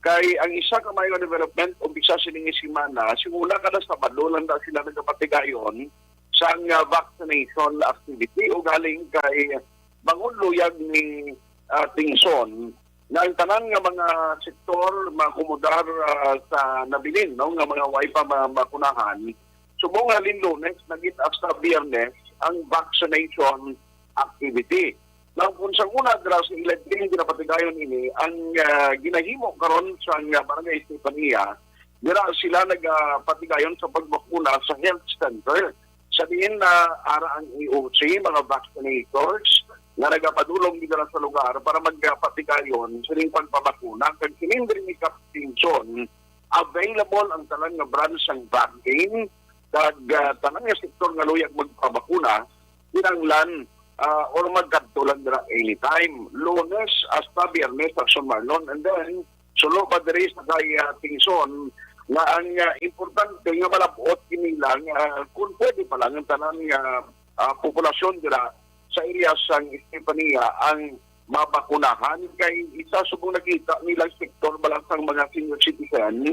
Kay ang isa ka maayong development, umpisa sining semana, simula kada Sabado lang daw sila nagapatigayon sang ah, vaccination activity, ugaling kay bangod luyag ni ah, Tingson nga ang tanan nga mga sektor maakomodar ah, sa nabilin, no, nga mga way pa ma- makunahan. Subong halin Lunes na gid hasta Biyernes ang vaccination activity. Now, kung sa una, dira sa eleven, ginapatigayon ini ang ah, ginahimo karon sa ah, Barangay Estefania. Dira sila nagapatigayon sa pagbakuna sa health center. Sa diin na ara ang E O C, mga vaccinators nga nagapadulong dira sa lugar para magpatigayon sining pagpabakuna, kag sining diri ni Captain John, available ang tanan nga brand sang vaccine, kag ah, tanan nga sektor nga luyag magpabakuna, kinahanglan ah, or magkadto lang dira anytime, Lunes hasta Biyernes, Action Marlon, and then sulo pa diri sa kay ah, Tingson nga ang ah, importante nga malab-ot kini lang ah, kung pwede pa lang ang tanan nga ah, populasyon dira sa area sang Estefania ang mabakunahan, kay isa subong nakita nilang sektor bala sang mga senior citizen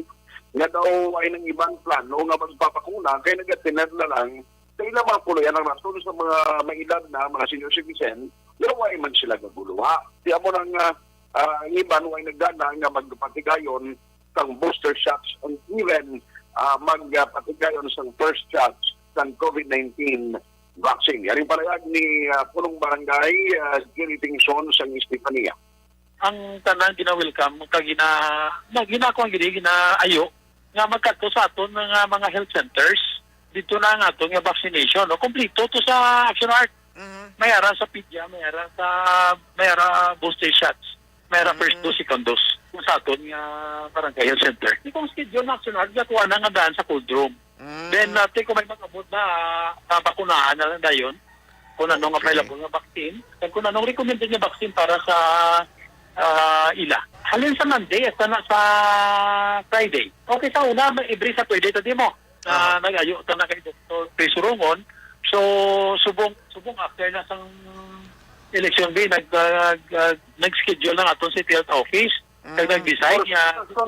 nga daw ay nang iban plano nga magpabakuna kay nagatener na lang sa ilang mga puloy. Ang rason sa mga may edad na, mga senior citizen, nga way man sila naguluha. Di amo nang ah, ah, ang iban way nagdala nga magpatigayon sang booster shots and even ah, magpatigayon sang first shots sang COVID nineteen vaccine. Yaring palayag ni ah, Punong Barangay ah, Jerry Tingson sang Estefania. Ang tanan gina-welcome kag gina na ginakuan gid, ginaayo nga magkadto sa aton nga mga health centers. Dito na ang aton nga vaccination, no? Kompleto to sa Action Art. Mhm. May ara sa pedia, may ara sa may ara booster shots, may ara first Mm. dose, second dose sa aton nga barangay health center. Di kong schedule na Action Art, gakuha na nga daan sa cold room. Mm. Then, uh, kung may mag-abot na, uh, bakunahan na lang dayon. Kung ano nga Okay. available nga vaccine, kag kung anong recommended nga vaccine para sa ah, ila. Halin sa Monday, hasta na sa Friday. Okay, sa una, may every Saturday, ta di mo. Ah, nag-ayo ta na kay Doktor Chris Urongon. So, subong, subong after na sang election day, nag, ah, ah, nag-schedule na aton City Health Office. Kag nag-decide nga sa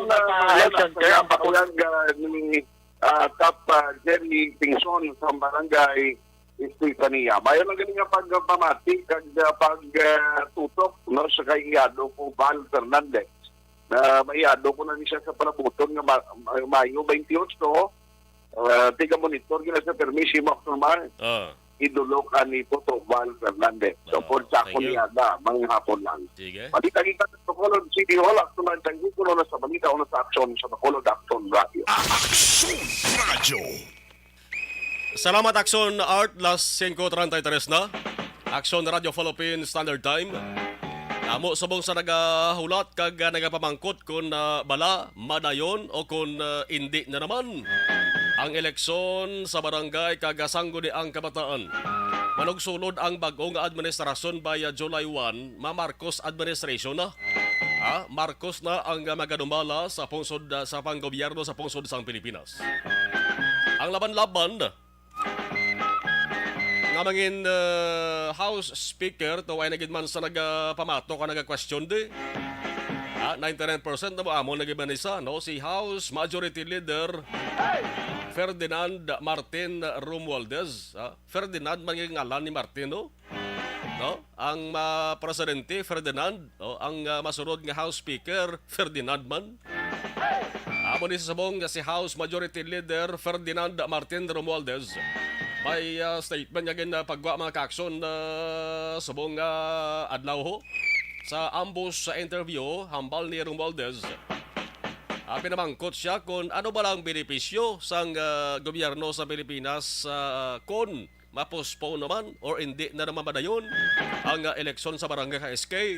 health center ang bakuna. Pahayag ah, ni ah, Kap ah, Jerry Tingson sa barangay Estefania. Mayo lang gani nga pagpamati kag ah, pag ah, tutok, no, sa kay Iado ko Val Fernandez. Na maiado ko na ni siya sa palabuton nga ma- Mayo twenty-eight, ah, tiga monitor gina sa permi si Mac Normal. Ah, Idolo ka ni Toto Val Fernandez. So, Wow, for sa thank akong you. Iada, mga hapon lang. Sige. Balik ang kita sa Bacolod City Hall, ako lang kang Gukulo na sa balita, una sa aksyon sa Bacolod Action Radio. Action Radio. Salamat, Action Art. Las singko treinta y tres na. Action Radio Philippines Standard Time. Amo subong sa nagahulat kag nagapamangkot kon, ah, bala, madayon o kon, ah, indi na naman ang eleksyon sa barangay kag sangguniang kabataan. Manugsulod ang bag-o nga administrasyon by, ah, July one, ma-Marcos administration na. Ah, Marcos na ang, ah, magadumala sa pungsod, ah, sa panggobyerno sa pungsod sang Pilipinas. Ang laban-laban nga mangin, ah, House Speaker, to ay nagid man sa nagapamato ka nagakwersyon di. Ah, ninety-nine percent na mo amo nagid man isa, no? Si House Majority Leader Ferdinand Martin Romualdez, ah, Ferdinand man yung ngalan ni Martin, no? No? Ang, ah, presidente, Ferdinand, no? Ang, ah, masunod nga House Speaker, Ferdinand man. Amo ni sa subong nga si House Majority Leader Ferdinand Martin Romualdez. May, ah, statement nga ginapagwa, mga ka-action, ah, subong nga adlaw ho. Sa ambos sa interview, hambal ni Romualdez, ah, pinamangkot siya kung ano ba lang benepisyo sang, ah, gobyerno sa Pilipinas, ah, kung ma-postpone naman or hindi na naman madayon ang, ah, eleksyon sa barangay K S K.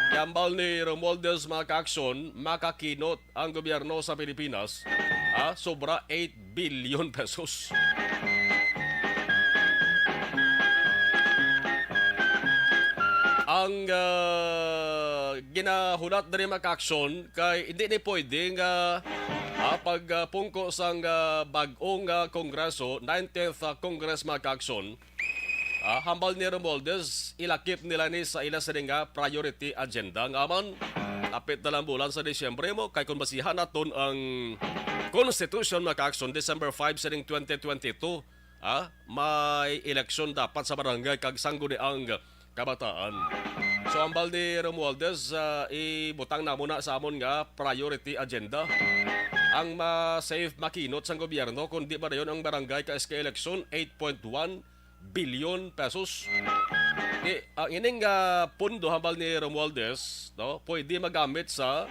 Hambal ni Romualdez, mga ka-action, makakinot ang gobyerno sa Pilipinas, ah, sobra eight billion pesos. Ang, ah, ginahulat diri, mga ka-action, kay hindi ni pwede nga, ah, pagpungko sang, ah, bag-ong, ah, Kongreso, nineteenth, ah, Congress, mga ka-action, ah, hambal ni Romualdez, ilakip nila ni sa ila sini nga priority agenda. Nga man, apit na lang bulan sa Disyembre mo, kay kung basihan naton ang Constitution, mga ka-action, December five sining twenty twenty-two, ah, may eleksyon dapat sa barangay kag sangguniang kabataan. So, hambal ni Romualdez, ah, ibutang namo na sa amon nga priority agenda ang ma-save, makinot sang gobyerno, kundi ba dayon ang barangay K S K election, eight point one billion pesos. Di, ang ining, ah, pondo, hambal ni Romualdez, no, pwede magamit sa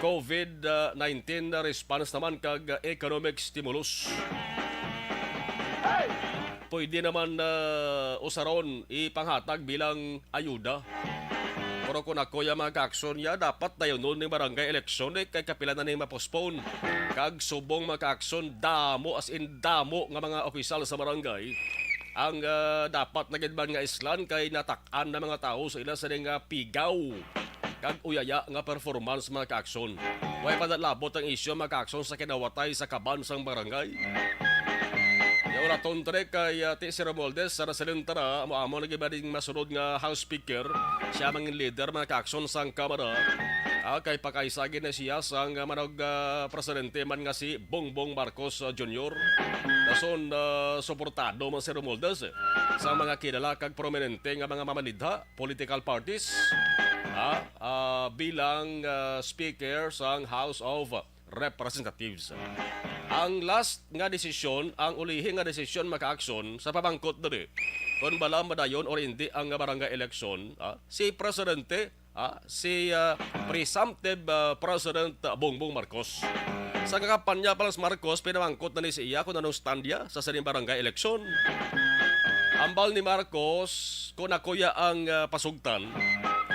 COVID nineteen response naman kag, ah, economic stimulus. Pwede naman, ah, usaron ipanghatag bilang ayuda. Pero kung ako, ya, mga ka-action, ya, dapat dayonon ning barangay eleksyon, eh, kay kapila na ning ma-postpone. Kag subong, mga ka-action, damo, as in damo nga mga opisyal sa barangay ang, ah, dapat na gid man nga islan kay natak-an na mga tawo sa ila sa nga pigaw kag uyaya nga performance, mga ka-action. Way pa nalabot ang isyu, mga ka-action, sa kinawatay sa kaban sang barangay. Yaw raton, tre, kay, ah, ti si Romualdez, sa nasalintara, amo-amo na gid ba ding masunod nga House Speaker, siya mangin leader, mga ka-action, sang Kamara. Ah, kay pakaisagi na siya sang, ah, manog, ah, presidente man nga si Bongbong Marcos, ah, Junior. Dason, ah, suportado man si Romualdez, eh, sa mga kilala kag prominente nga mga mamanidha, political parties, ah, ah, bilang, ah, Speaker sang House of Representatives. Ang last nga desisyon, ang ulihi nga desisyon, mga ka-action, sa pamangkot diri, kung bala madayon or hindi ang barangay election, ah, si Presidente, ah, si, ah, presumptive, ah, President, ah, Bongbong Marcos. Sa kakampanya pa lang si Marcos, pinamangkot na ni siya kung anong stand niya sa sining barangay election. Hambal ni Marcos, kung ako ya ang, ah, pasugtan,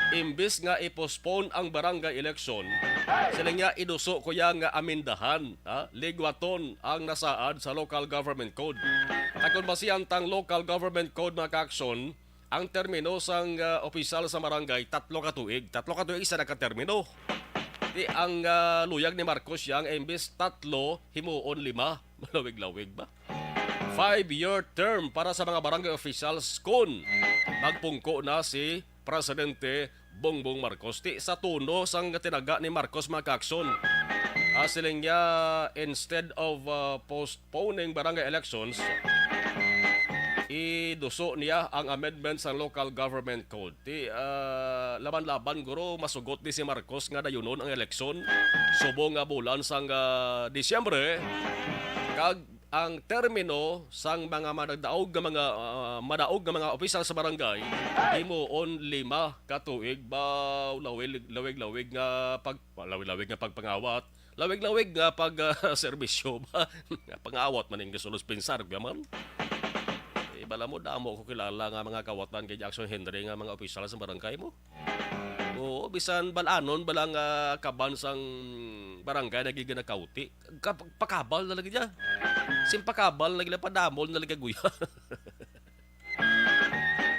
imbis nga i-postpone ang barangay election, sila niya iduso ko ya nga amendahan, ha? Ligwaton ang nasaad sa Local Government Code. Kag kung basihan tang Local Government Code, mga ka-action, ang termino sang, ah, opisyal sa barangay, tatlo ka tuig. Tatlo ka tuig, isa na ka termino. Di ang, ah, luyag ni Marcos ya nga imbis tatlo, himuon lima. Malawig-lawig ba? Five-year term para sa mga barangay officials kon magpungko na si Presidente Bongbong Marcos. Ti sa tono sang tinaga ni Marcos, mga ka-action, ah, siling niya, instead of, ah, postponing barangay elections, iduso niya ang amendment sa Local Government Code. Ti, ah, laban-laban, guro, masugot ni si Marcos nga dayunon ang eleksyon subong nga bulan sang, ah, Disyembre, kag ang termino sang mga madadaog nga mga, ah, madaog nga mga opisyal sa barangay, himuon lima ka tuig. Ba, lawig-, lawig-lawig nga pag-, lawig-lawig nga pagpangawat, lawig-lawig nga pag, ah, serbisyo ba? Nga pangawat man ning gusto pensar, kaya man. Bala mo, damo ko kilala nga mga kawatan kay Jackson Henry nga mga opisyal sa barangay mo. Oo, bisan bal-anon bala nga kaban sang barangay na gid nga nakauti. Kap-, pakabal na lagi niya. Sin pakabal na gila, padamol na lagi guya.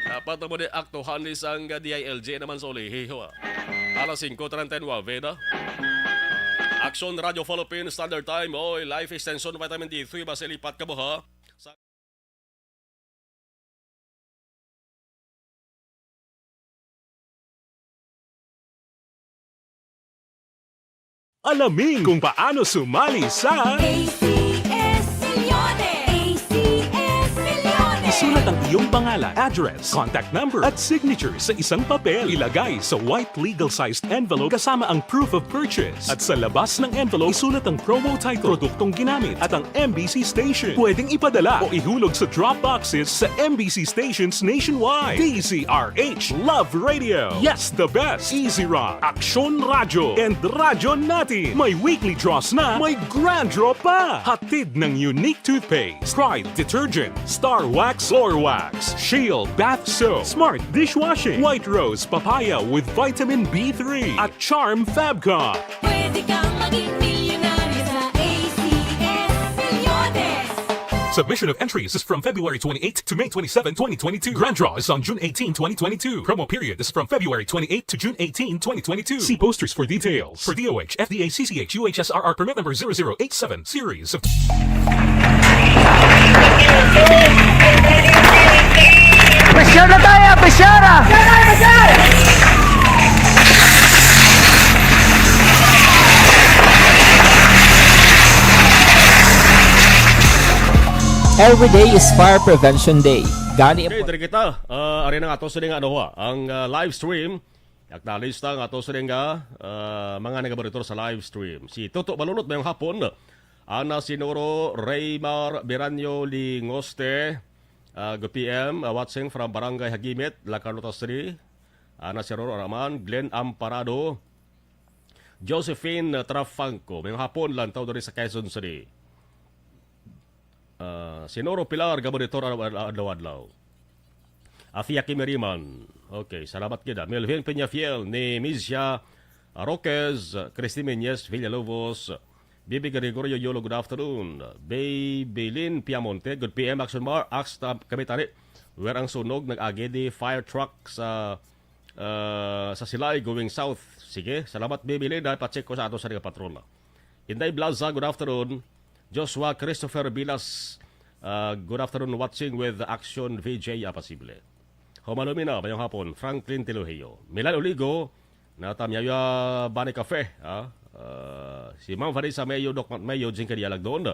Dapat mo di aktuhan ni sang D I L G naman sa ulihi, ho, ah. Alas singko treinta y nueve na. Action Radio Philippines Standard Time, oy, Life Extension Vitamin D three, basta lipat ka mo, ha? Sa Alamin kung paano sumali sa A C S Milyones! A C S Milyones! Isulat ang iyong pangalan, address, contact number, at signature sa isang papel. Ilagay sa white legal-sized envelope kasama ang proof of purchase. At sa labas ng envelope, isulat ang promo title, produktong ginamit, at ang M B C station. Pwedeng ipadala o ihulog sa drop boxes sa M B C stations nationwide. D Z R H Love Radio. Yes, the best. Easy Rock, Aksyon Radyo, and Radyo Natin. May weekly draws na, may grand draw pa. Hatid ng Unique Toothpaste, Pride Detergent, Star Wax Floor Wax, Shield Bath Soap, Smart Dishwashing, White Rose Papaya with Vitamin B three, at Charm Fabcon. Pwede kang maging milyonaryo sa A C S Milyones. Submission of entries is from February twenty-eighth to May twenty-seven, twenty twenty-two. Grand draw is on June eighteen, twenty twenty-two. Promo period is from February twenty-eighth to June eighteen, twenty twenty-two. See posters for details. For D O H, F D A, C C H, U H S R R permit number zero zero eight seven series of Pressure na tayo, pressure ah! Every day is Fire Prevention Day. Gani Okay, diri kita. Ah, ari na nga ato sini nga ano, ha, ang, ah, live stream. Aktualista nga ato sini nga, ah, mga nagamonitor sa live stream. Si Toto Balunot, mayong hapon. Ana si Noro Raymar Biranyo Lingoste, ah, good P M, ah, watching from Barangay Hagimit, La Carlota City. Ana si Roro Araman, Glenn Amparado, Josephine Trafanco, mayong hapon, lantaw diri sa Quezon City. Ah, si Noro Pilar, gamonitor adlaw-adlaw. Afia Kimiriman. Okay, salamat gid, ah. Melvin Peñafiel, ni Misia Roques, Christy Meñez Villalobos, Bibi Gregorio Yolo, good afternoon. Baby Lynn Piamonte, good P M, Action Mar, Ax, ta-, kami tani. Where ang sunog nag-agi di fire truck sa, ah, sa Silay going south? Sige, salamat, Baby Lynn. Dahil pa-check ko sa ato sa mga patrol. Inday Blaza, good afternoon. Joshua Christopher Bilas, ah, good afternoon, watching with Action V J Apasible. Humalumi na, mayong hapon, Franklin Tiluhio. Milan Oligo, na Tamyaya Bani Cafe, ah. Ah, si Ma'am Vanessa Mayo, Doc Matt Mayo, Jing Kadialag doon.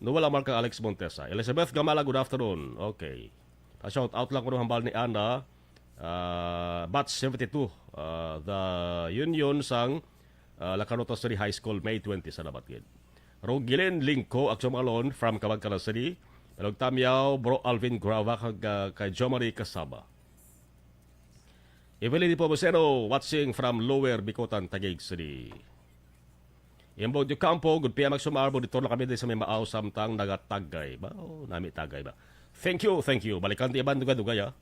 Noel Amarca, Alex Montesa. Elizabeth Gamala, good afternoon. Okay. Pa-shout out lang ko ng hambal ni Ana, ah, batch seventy-two, ah, the Union sang, ah, La Carlota City High School, May twenty. Salamat gid. Rogilin Lingko, Action Malon, from Kabangkalan City. Hello, Tamyaw, Bro Alvin Grava, kag, ah, kay Jomari Kasaba. Evelyn Nepomuceno, watching from Lower Bicotan, Taguig City. Imbog de Campo, good P M, Action Malon, dito lang kami din sa may maaw, samtang nagatagay ba? Oh, nami tagay ba? Thank you, thank you. Balikan ti iban dugay-dugay, ah.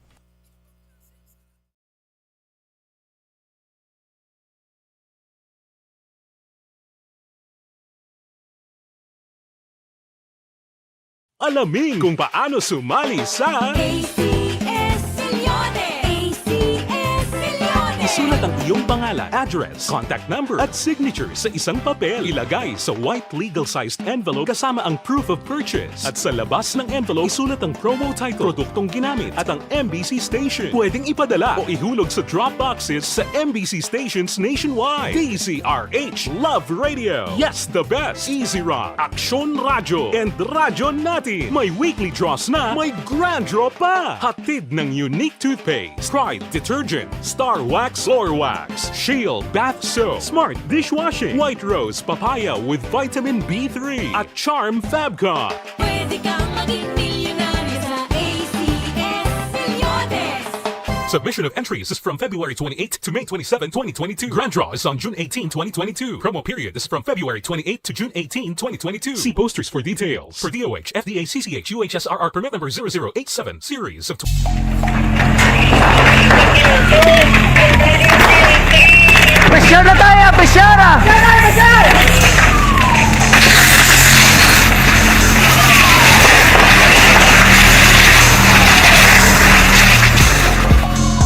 Alamin kung paano sumali sa A C S Milyones! A C S Milyones! Isulat ang iyong pangalan, address, contact number, at signature sa isang papel. Ilagay sa white legal-sized envelope kasama ang proof of purchase. At sa labas ng envelope, isulat ang promo title, produktong ginamit, at ang M B C station. Pwedeng ipadala o ihulog sa drop boxes sa M B C stations nationwide. D Z R H Love Radio. Yes, the best. Easy Rock, Action Radio, and Radyo Natin. May weekly draws na, may grand draw pa. Hatid ng Unique Toothpaste, Pride Detergent, Star Wax Floor Wax, Shield Bath Soap, Smart Dishwashing, White Rose Papaya with Vitamin B three, at Charm Fabcon. Pwede kang maging milyonaryo sa A C S Milyones. Submission of entries is from February twenty-eighth to May twenty-seven, twenty twenty-two. Grand draw is on June eighteenth, twenty twenty-two. Promo period is from February twenty-eighth to June eighteenth, twenty twenty-two. See posters for details. For D O H, F D A, C C H, U H S R R permit number zero zero eight seven, series of Pressure na tayo, pressure!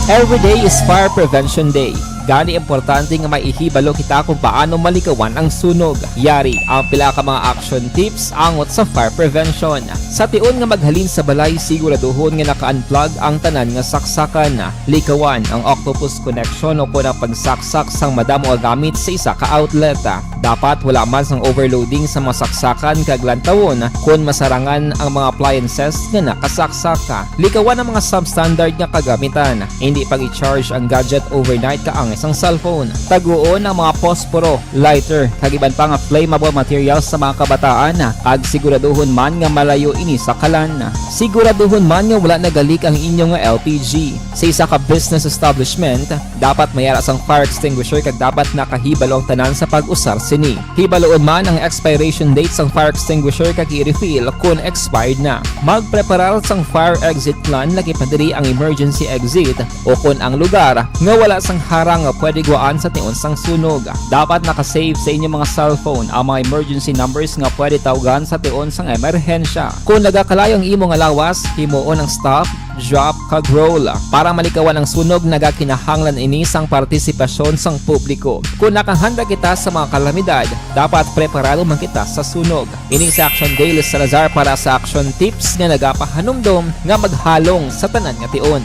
Every day is Fire Prevention Day. Gani, importante nga maihibalo kita kung paano malikawan ang sunog. Yari ang pila ka mga action tips angot sa fire prevention. Sa tion nga maghalin sa balay, siguraduhon nga naka-unplug ang tanan nga saksakan. Likawan ang octopus connection o kon ang pagsaksak sang madamo nga gamit sa isa ka outlet. Dapat wala man sang overloading sa mga saksakan kag lantawon kon masarangan ang mga appliances nga nakasaksak. Likawan ang mga substandard nga kagamitan. Indi pag-i-charge ang gadget overnight kaangay sang cellphone. Taguon ang mga posporo, lighter, kag iban pa nga flammable materials sa mga kabataan, kag siguraduhon man nga malayo ini sa kalan. Siguraduhon man nga wala nagalik ang inyo nga L P G. Sa isa ka business establishment, dapat may ara sang fire extinguisher kag dapat nakahibalo ang tanan sa pag-usar sini. Hibaluon man ang expiration date sang fire extinguisher kag i-refill kon expired na. Magpreparar sang fire exit plan, lakip na diri ang emergency exit o kon ang lugar nga wala sang harang nga pwede gwaan sa tion sang sunog. Dapat naka-save sa inyo mga cellphone ang mga emergency numbers nga pwede tawgan sa tion sang emerhensya. Kon nagakalayo ang imo nga lawas, himuon ang stop, drop, kag roll. Para malikawan ang sunog, nagakinahanglan ini sang partisipasyon sang publiko. Kon nakahanda kita sa mga kalamidad, dapat preparado man kita sa sunog. Ini si Action Dale Salazar para sa Action Tips nga nagapahanumdom nga maghalong sa tanan nga tion.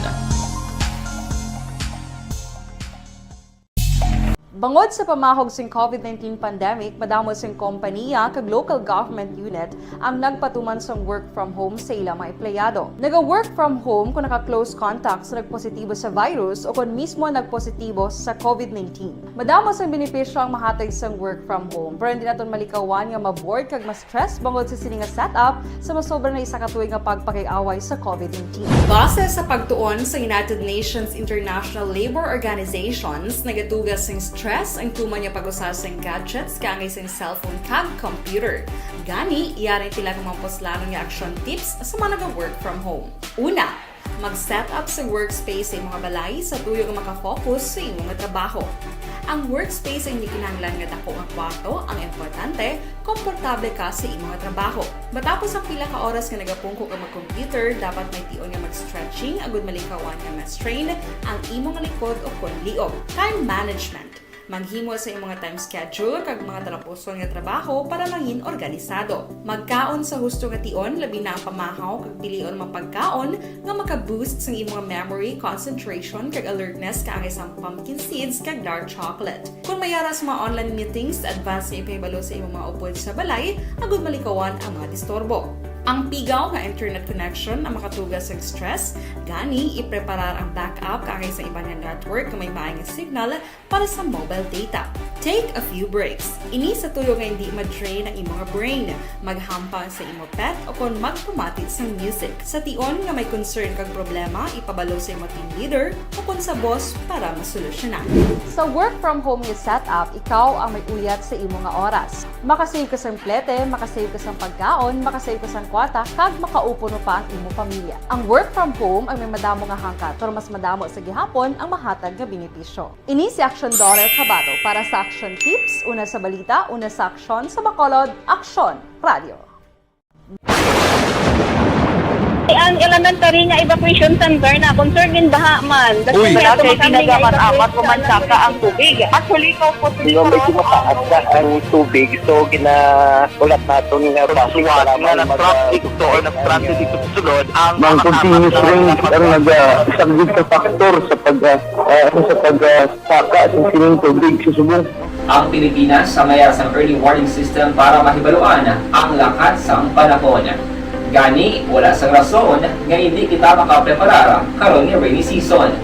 Bangod sa pamahog sing COVID nineteen pandemic, madamo sing kompaniya kag local government unit ang nagpatuman sang work from home sa ila mga empleyado. Naga-work from home kon naka-close contact sa nagpositibo sa virus o kon mismo nagpositibo sa COVID nineteen. Madamo sang benepisyo ang mahatag sang work from home, pero hindi naton malikawan nga ma-bored kag ma-stress bangod sa sini nga setup sa masobra na isa ka tuig nga pagpakig-away sa COVID nineteen. Base sa pagtuon sa United Nations International Labor Organizations, nagatuga sing stress ang tuman nga pag-usa sing gadgets kaangay sing cellphone kag computer. Gani, yari ang pila ka mga puslanon nga action tips sa mga naga-work from home. Una, mag-set up sa workspace sa imo nga balay sa tuyo nga maka-focus sa imo nga trabaho. Ang workspace ay hindi kinahanglan nga dako nga kwarto, ang importante, komportable ka sa imo nga trabaho. Matapos ang pila ka oras nga nagapungko ka mag-computer, dapat may tion nga mag-stretching agud malikawan nga ma-strain ang imo nga likod o kon liog. Time management. Maghimo sa imo nga time schedule kag mga talapuson nga trabaho para mangin organisado. Magkaon sa husto nga tion, labi na ang pamahaw, kag pilion ang mga pagkaon nga maka-boost sang imo nga memory, concentration, kag alertness, kaangay sang pumpkin seeds kag dark chocolate. Kon may ara sa mga online meetings, advance nga ipahibalo sa imo mga upod sa balay agud malikawan ang mga disturbo. Ang pigaw nga internet connection ang makatuga sa stress, gani ipreparar ang backup kaangay sa iban nga network nga may maay nga signal para sa mobile data. Take a few breaks. Ini sa tuyo nga hindi ma-drain ang imo nga brain. Maghampang sa imo pet o kon magpamati sang music. Sa tion nga may concern kag problema, ipabalo sa imo team leader o kon sa boss para masolusyonan. Sa work from home nga setup, ikaw ang may uyat sa imo nga oras. Makasave ka sang plete, makasave ka sang pagkaon, makasave ka sang kwarta, kag makaupo pa ang imo pamilya. Ang work from home ang may madamo nga hangkat, pero mas madamo sa gihapon ang mahatag nga benepisyo. Ini si Action Daughter Kabato para sa Action Tips, una sa balita, una sa aksyon, sa Bacolod, Aksyon Radio. Ang elementary nga evacuation center na concern gid baha man. Uy. Wala kay pinagaman amat, pumansaka ang tubig. Actually, ikaw po, hindi ko mataas na ang tubig. So, gina- Ulat naton nga base sa lamang nag-traffic to or nag-transit ito sa sulod, ang mga continuous rain ang nag-, ah, isa gid sa factor sa pag, ah, ah, ano, sa pag, ah, saka sa sining tubig sa subong. Ang Pilipinas sa mayara sang early warning system para mahibaluan ang lakat sang panahon. Gani, wala sang rason nga hindi kita makapreparar karon nga rainy season.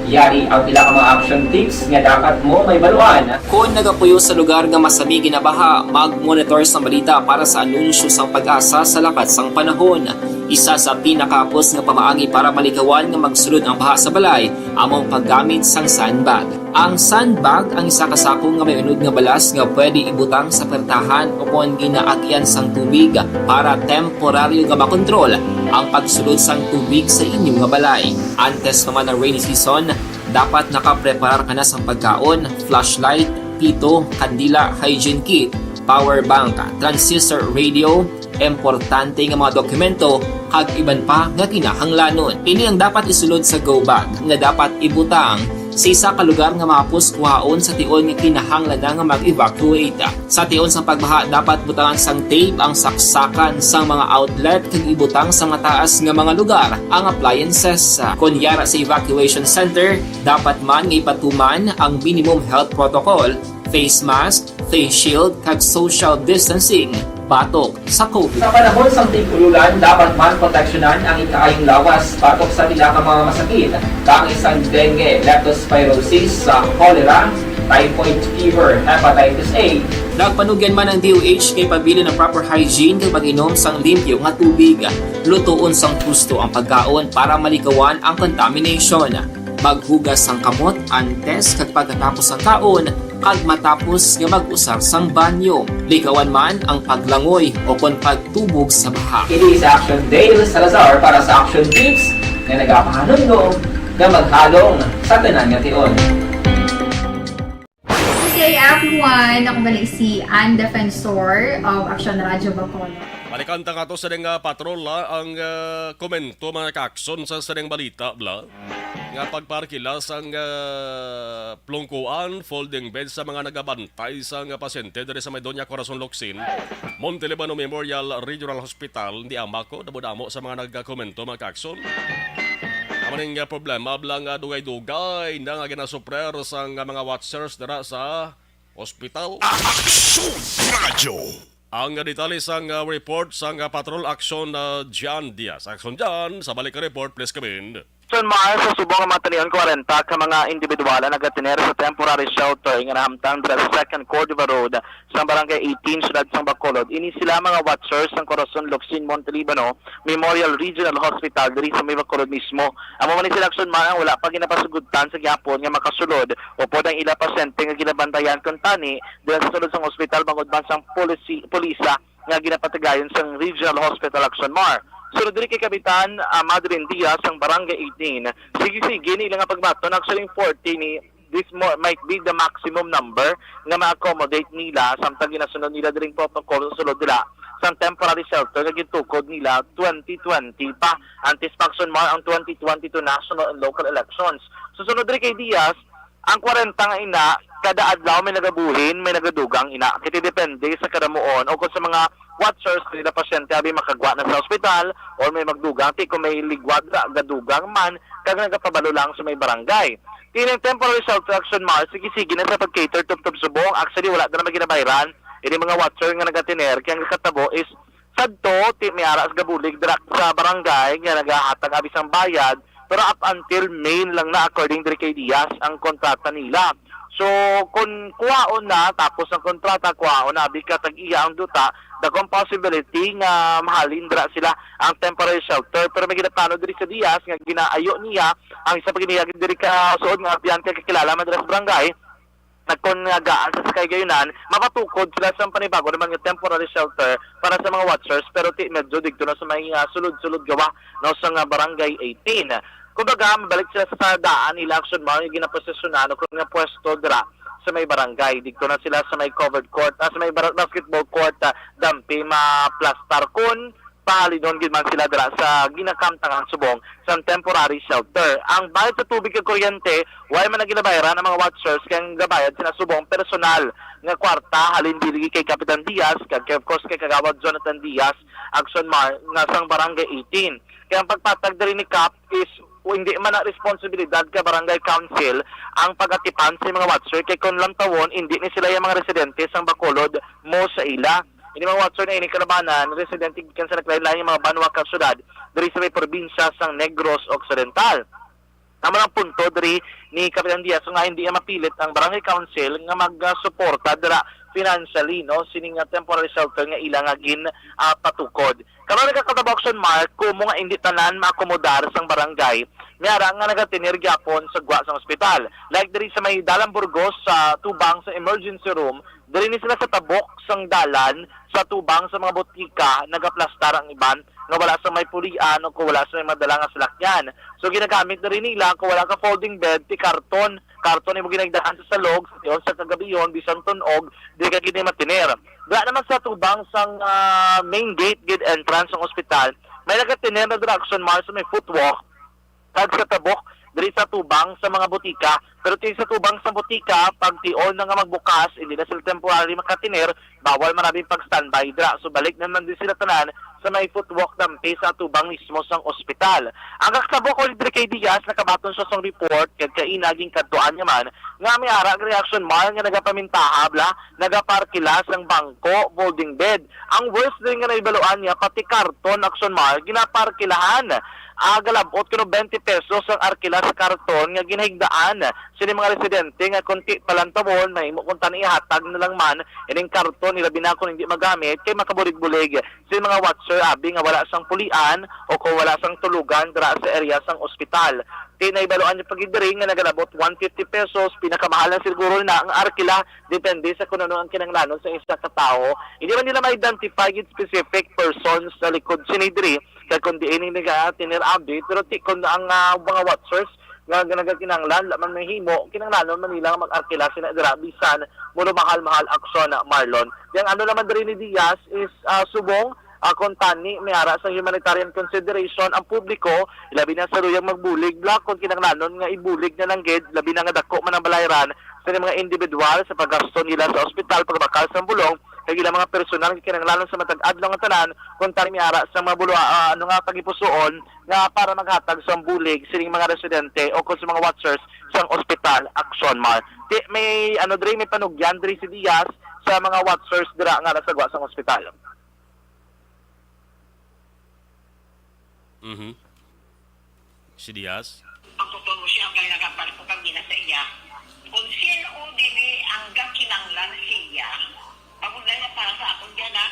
Yari ang pila ka mga action tips nga dapat mo mahibaluan. Kon nagapuyo sa lugar nga masami ginabaha, mag-monitor sang balita para sa anunsyo sang PAGASA sa lakat sang panahon. Isa sa pinakahapos nga pamaagi para malikawan nga magsulod ang baha sa balay amo ang paggamit sang sandbag. Ang sandbag ang isa ka sako nga may unod nga balas nga pwede ibutang sa pertahan o kon ginaagyan sang tubig para temporaryo nga makontrol ang pagsulod sang tubig sa inyo nga balay. Antes pa man ang rainy season, dapat nakapreparar ka na sang pagkaon, flashlight, pito, kandila, hygiene kit, power bank, transistor radio, importante nga mga dokumento, kag iban pa nga kinahanglanon. Ini ang dapat isulod sa go bag nga dapat ibutang sa isa ka lugar nga mahapos kuhaon sa tion nga kinahanglan na nga mag-evacuate. Sa tion sang pagbaha, dapat butangan sang tape ang saksakan sang mga outlet kag ibutang sa mataas nga mga lugar ang appliances. Kon yara sa evacuation center, dapat man nga ipatuman ang minimum health protocol, face mask, face shield, kag social distancing batok sa COVID. Sa panahon sang tig-ululan, dapat man proteksyonan ang ikaayong lawas batok sa pila ka mga masakit, kaangay sang dengue, leptospirosis, sa cholera, typhoid fever, hepatitis A. Nagpanugyan man ang D O H kay pabilin ang proper hygiene kag pag-inom sang limpyo nga tubig. Lutoon sang husto ang pagkaon para malikawan ang contamination. Maghugas sang kamot antes kag pagkatapos sang kaon kag matapos nga mag-usar sang banyo. Likawan man ang paglangoy o kon pagtubog sa baha. Kini sa Action Dale Salazar para sa Action Tips nga nagapahanumdom nga maghalong sa tanan nga tion. Good day, everyone! Ako bali si Ann Defensor of Action Radio Bacolod. Balikan ta nga to sa ding, ah, patrol, ah, ang, ah, komento, mga kaakson, sa, sa ding balita, bla, nga pagparkila sang, ah, plungkuan, folding bed sa mga nagabantay sang, ah, pasyente diri sa may Doña Corazon Locsin, Monte Libano Memorial Regional Hospital. Di ama ko, damo-damo sa mga nagkomento, mga kaakson. Amo ning, ah, problema, bla, nga dugay-dugay na nga ginasuprer sang, ah, mga watchers dira sa ospital. Action Radio. Ang detalye sang, ah, report sang, ah, Patrol Action, ah, John Diaz. Action John, sa balik nga report, please come in. Son Mar, sa subong nga mga tanion, kwarenta ka mga individual ang nagatener sa temporary shelter nga nahamtang dira sa Second Cordova Road sa Barangay eighteen, Siyudad sang Bacolod. Ini sila mga watchers sang Corazon Locsin Monte Libano Memorial Regional Hospital diri sa may Bacolod mismo. Amo man ni sila, Son Mar, ang wala pa ginapasugudtan sa gihapon nga makasulod upod ang ila pasyente nga ginabantayan kuntani dira sa sulod sang ospital bangod man sang polisi-, polisa nga ginapatigayon sang Regional Hospital Action Mar. Sunod diri kay Kapitan, ah, Madrin Diaz sang Barangay eighteen, sige-sige ni ila nga pagbaton, actually forty ni this mo-, might be the maximum number nga ma-accommodate nila samtang ginasunod nila diring protocol sa sulod dira sang temporary shelter nga gintukod nila twenty twenty pa, antes pa, Action Mar, ang twenty twenty-two national and local elections. Susunod diri kay Diaz, ang kwarenta nga ina, kada adlaw may nagabuhin, may nagadugang ina. Kay depende sa kadamuon o kung sa mga watchers nila pasyente abi makagwa na sa ospital or may magdugang, ti kung may ligwad ra, gadugang man, kag nagapabalo lang sa may barangay. Tining temporary shelter, Action Mar, sige-sige na sa pag-cater tubtob subong. Actually, wala na naman ginabayran. Ini mga watcher nga nagatiner, kay ang katabo is sadto, ti may ara sa gabulig dira sa barangay nga nagahatag abi sang bayad, pero up until May lang na, according diri kay Diaz, ang kontrata nila. So, kung kuhaon na, tapos ang kontrata, kuhaon na abi ka tag-iya ang duta, dakong possibility nga mahalin dira sila ang temporary shelter. Pero may ginaplano diri sa Diaz nga ginaayo niya ang isa pa giniyag diri ka suod nga abyan kay kakilala man dira sa barangay, nagkon nga gaan sa sakay gayunan, mapatukod sila sa panibago naman nga temporary shelter para sa mga watchers, pero ti medyo digto na sa may, ah, sulod-sulod gawa, no, sa nga Barangay eighteen. Kumbaga, mabalik sila sa daan nila, Action Mar, nga ginaposisyonan o kung nga pwesto dira sa may barangay. Digto na sila sa may covered court, ah, sa may bar-, basketball court, ah, dampi maplastar kun pahalidon gid man sila dira sa ginakamtangan subong sang temporary shelter. Ang bayad sa tubig kag kuryente, way man na ginabayaran ang mga watchers, kay ang gabayad sina subong personal nga kwarta halin diri kay Kapitan Diaz kag kay, of course, kay Kagawad Jonathan Diaz, Action Mar, nga sang Barangay eighteen. Kay ang pagpatag diri ni Kap is hindi man na responsibilidad ka Barangay Council ang pag-atipan sa mga watcher, kay kung lantawon, hindi ni sila yung mga residente sang Bacolod mo sa ila. Ini mga watcher na ini kalabanan, residente gikan sa naglain-lain nga mga banwa kag syudad diri sa may probinsya sang Negros Occidental. Amo ang punto diri ni Kapitan Diaz nga hindi mapilit ang Barangay Council nga magsuporta dira financially, no, sining nga temporary shelter nga ila nga gin, ah, patukod. Karon, nagakatabo, Action Mar, kumo nga indi tanan maakomodar sang barangay, may ara nga nagatener gyapon sa gwa sang ospital. Like diri sa may Dalan Burgos, sa tubang sa emergency room, diri ni sila sa tabok sang dalan, sa tubang sa mga botika, nagaplastar ang iban nga wala sa may pulian o kung wala sa may madala nga salakyan. So, ginagamit na rin nila kung wala ka folding bed, ti karton. Karton imo ginagdaan sa salog, sa tion sa kagabihon, bisan tun-og, di ka gid matiner. Dira naman sa tubang sang, ah, main gate, gate entrance sang ospital, may nagatener na dira, Action Mar, sa may footwalk, kag sa tabok diri sa tubang sa mga butika. Pero ti sa tubang sa butika, pag tion na nga magbukas, hindi na sila temporary makatiner, bawal man abi pag-standby dira. So, balik naman din sila tanan sa may footwalk dampi sa tubang mismo sang ospital. Ang katabok, ulit diri kay Diaz, nakabaton sa sang report kag kaina, ginkadtuan niya man nga may ara, Action Mar, nga nagapamintaha bala, nagaparkila sang bangko, folding bed. Ang worst din nga nahibaluan niya, pati karton, Action Mar, ginaparkilahan. Ah, galabot kuno twenty pesos ang arkila sa karton nga ginahigdaan sini mga residente nga kung ti palantawon, mahimo kung tani ihatag na lang man ining karton nila, bina kung hindi magamit, kay makabulig-bulig sa mga watcher abi nga wala sang pulian o kung wala sang tulugan dira sa area sang ospital. Ti nahibaluan niya pag diri nga nagalabot one fifty pesos, pinakamahal na siguro na ang arkila, depende sa kung ano ang kinahanglanon sa isa ka tawo. Hindi man nila ma-identify yung specific persons sa likod sini diri, kag kung diin ini nga tinir abi, pero ti kung ang, ah, mga watchers nga, nga nagakinahanglan, laman may himo, kinahanglanon man nila nga mag-arkila sina dira, bisan muro mahal-mahal, Action Mar. Yang ano naman diri ni Diaz is, ah, subong, ah, kung tani may ara sa humanitarian consideration ang publiko, labi na sa luyag magbulig, bala kung kinahanglanon nga ibulig na lang gid, labi na nga dako man ang balayran sa mga individual sa paggasto nila sa ospital, pagbakal sa bulong, kag ilang mga personal nga kinahanglanon sa matag adlaw nga tanan, kung tani may ara sa mga bulu-, ah, ano nga, tagipusoon nga para maghatag sa bulig sining mga residente o kung sa mga watchers sang ospital, Action Mar. Ti, may, ano, diri, may panugyan diri si Diaz sa mga watchers dira nga nasa gwa sang ospital. Mhm. Si Diaz? Ang kuton mo siya, kaya nagapal ko kang gina sa iya. Kung sino dili ang gakinanglan siya, pagod na nga para sa akon yan, ha?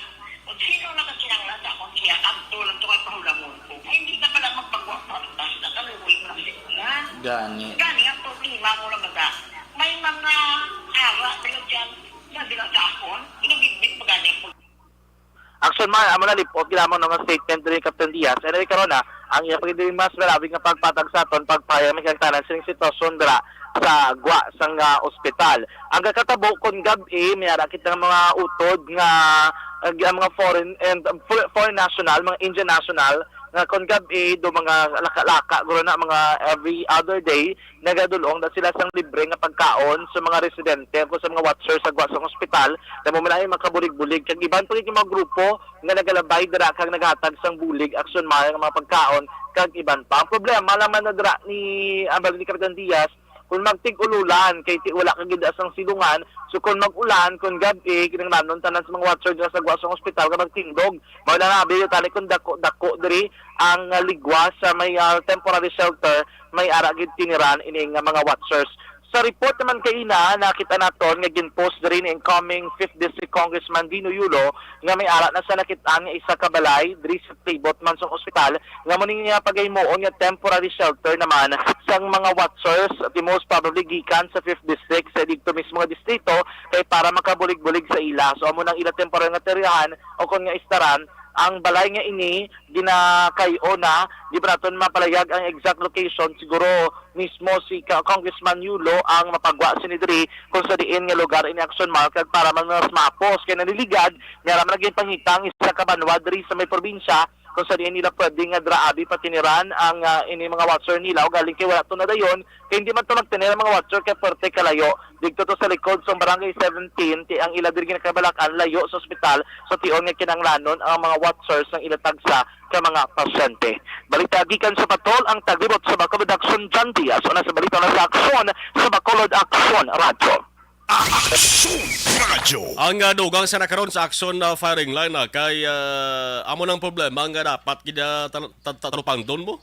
Kung sino nakakinanglan sa akon siya, ang tulang to kay pahulamon ko. Ay, hindi na pala magpagwa-, sa kaluoy mo lang sa iya. Gani. Gani ang problema mo lang, baga. May mga ara, pero dyan, sabi lang sa akon, ginabitbit pa gani ang Action Mar, amo na lipot gid lamang nga statement diri ni Captain Diaz. Anyway, karon na, ang iya pagdiri mas malawig nga pagpatag sa aton, pagpahayag mi kag tanan sining sitwasyon dira sa gwa sang, ah, ospital. Ang kakatabo, kon gab-i, may ara kita nga mga utod nga, ah, ang mga foreign and, um, fo-, foreign national, mga Indian national, nga kon gab-i, do mga laka-laka, guro na, mga every other day, nagadulong na sila sang libre nga pagkaon sa mga residente o sa mga watchers sa gwa sang ospital, na mo man ay makabulig-bulig kag iban pa gid nga mga grupo nga nagalabay dira kag naghatag sang bulig, Action Mar, nga mga pagkaon kag iban pa. Ang problema lang man na dira ni, ang bali ni Kapitan Diaz, kung magtig-ululan, kay ti wala ka gid sang silungan, so kung mag-ulan, kung gab-i, kinahanglanon tanan sa mga watcher dira sa gwa sang ospital nga magtindog. Mao na nga, abi, tani kung dako-dako diri ang, ah, ligwa sa may, ah, temporary shelter, may ara gid tiniran ini nga mga watchers. Sa report naman kaina, nakita naton nga gin-post diri ni incoming Fifth District Congressman Dino Yulo nga may ara na sa nakit-an nga isa ka balay diri sa palibot man sang ospital, nga mo niya pagahimoon nga temporary shelter naman sang mga watchers, ti most probably gikan sa Fifth District, sa didto mismo nga distrito, kay para makabulig-bulig sa ila. So, amo nang ila temporary nga tirahan o kon nga istaran ang balay nga ini ginakay-o na. Di pa naton mapalayag ang exact location. Siguro mismo si Ka-, Congressman Yulo ang mapagwa sini diri kung sa diin nga lugar ini, Action Mar, kag para man mas mapos kay naniligad, may ara man naging pangita ang isa ka banwa diri sa may probinsya kung sa diin nila pwede nga dira abi patiniran ang, ah, ini mga watcher nila, o galing kay wala to na dayon, kay hindi man to magtener ang mga watcher kay puwerte kalayo. Didto to sa likod sa Barangay seventeen, ti ang ila diri ginakabalakan layo sa ospital, sa tion nga kinahanglanon ang mga watchers sang ila tagsa ka mga pasyente. Balita gikan sa Patol, ang taglibot sa Bako Production, John Diaz, una sa balita na sa Aksyon, sa Bacolod Aksyon Radyo. Aksyon Radyo. Ang, ah, dugang sa nakaron sa Aksyon, ah, firing line, ah, kay, ah, amo nang problema nga dapat gid, ah, tal-, tal-, talupangdon mo.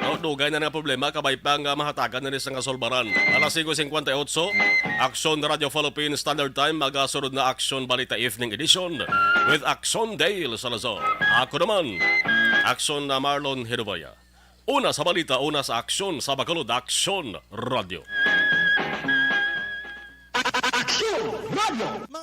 No? Dugay na nga problema, kabay pa nga mahatagan na ni sa nga sulbaran. Alas singko singkwenta y otso, Aksyon Radio Philippines Standard Time, magasunod na Aksyon Balita Evening Edition with Aksyon Dale Salazar. Ako naman, Aksyon na Marlon Hinovaya. Una sa balita, una sa aksyon, sa Bacolod, Aksyon Radio. Aksyon Radio!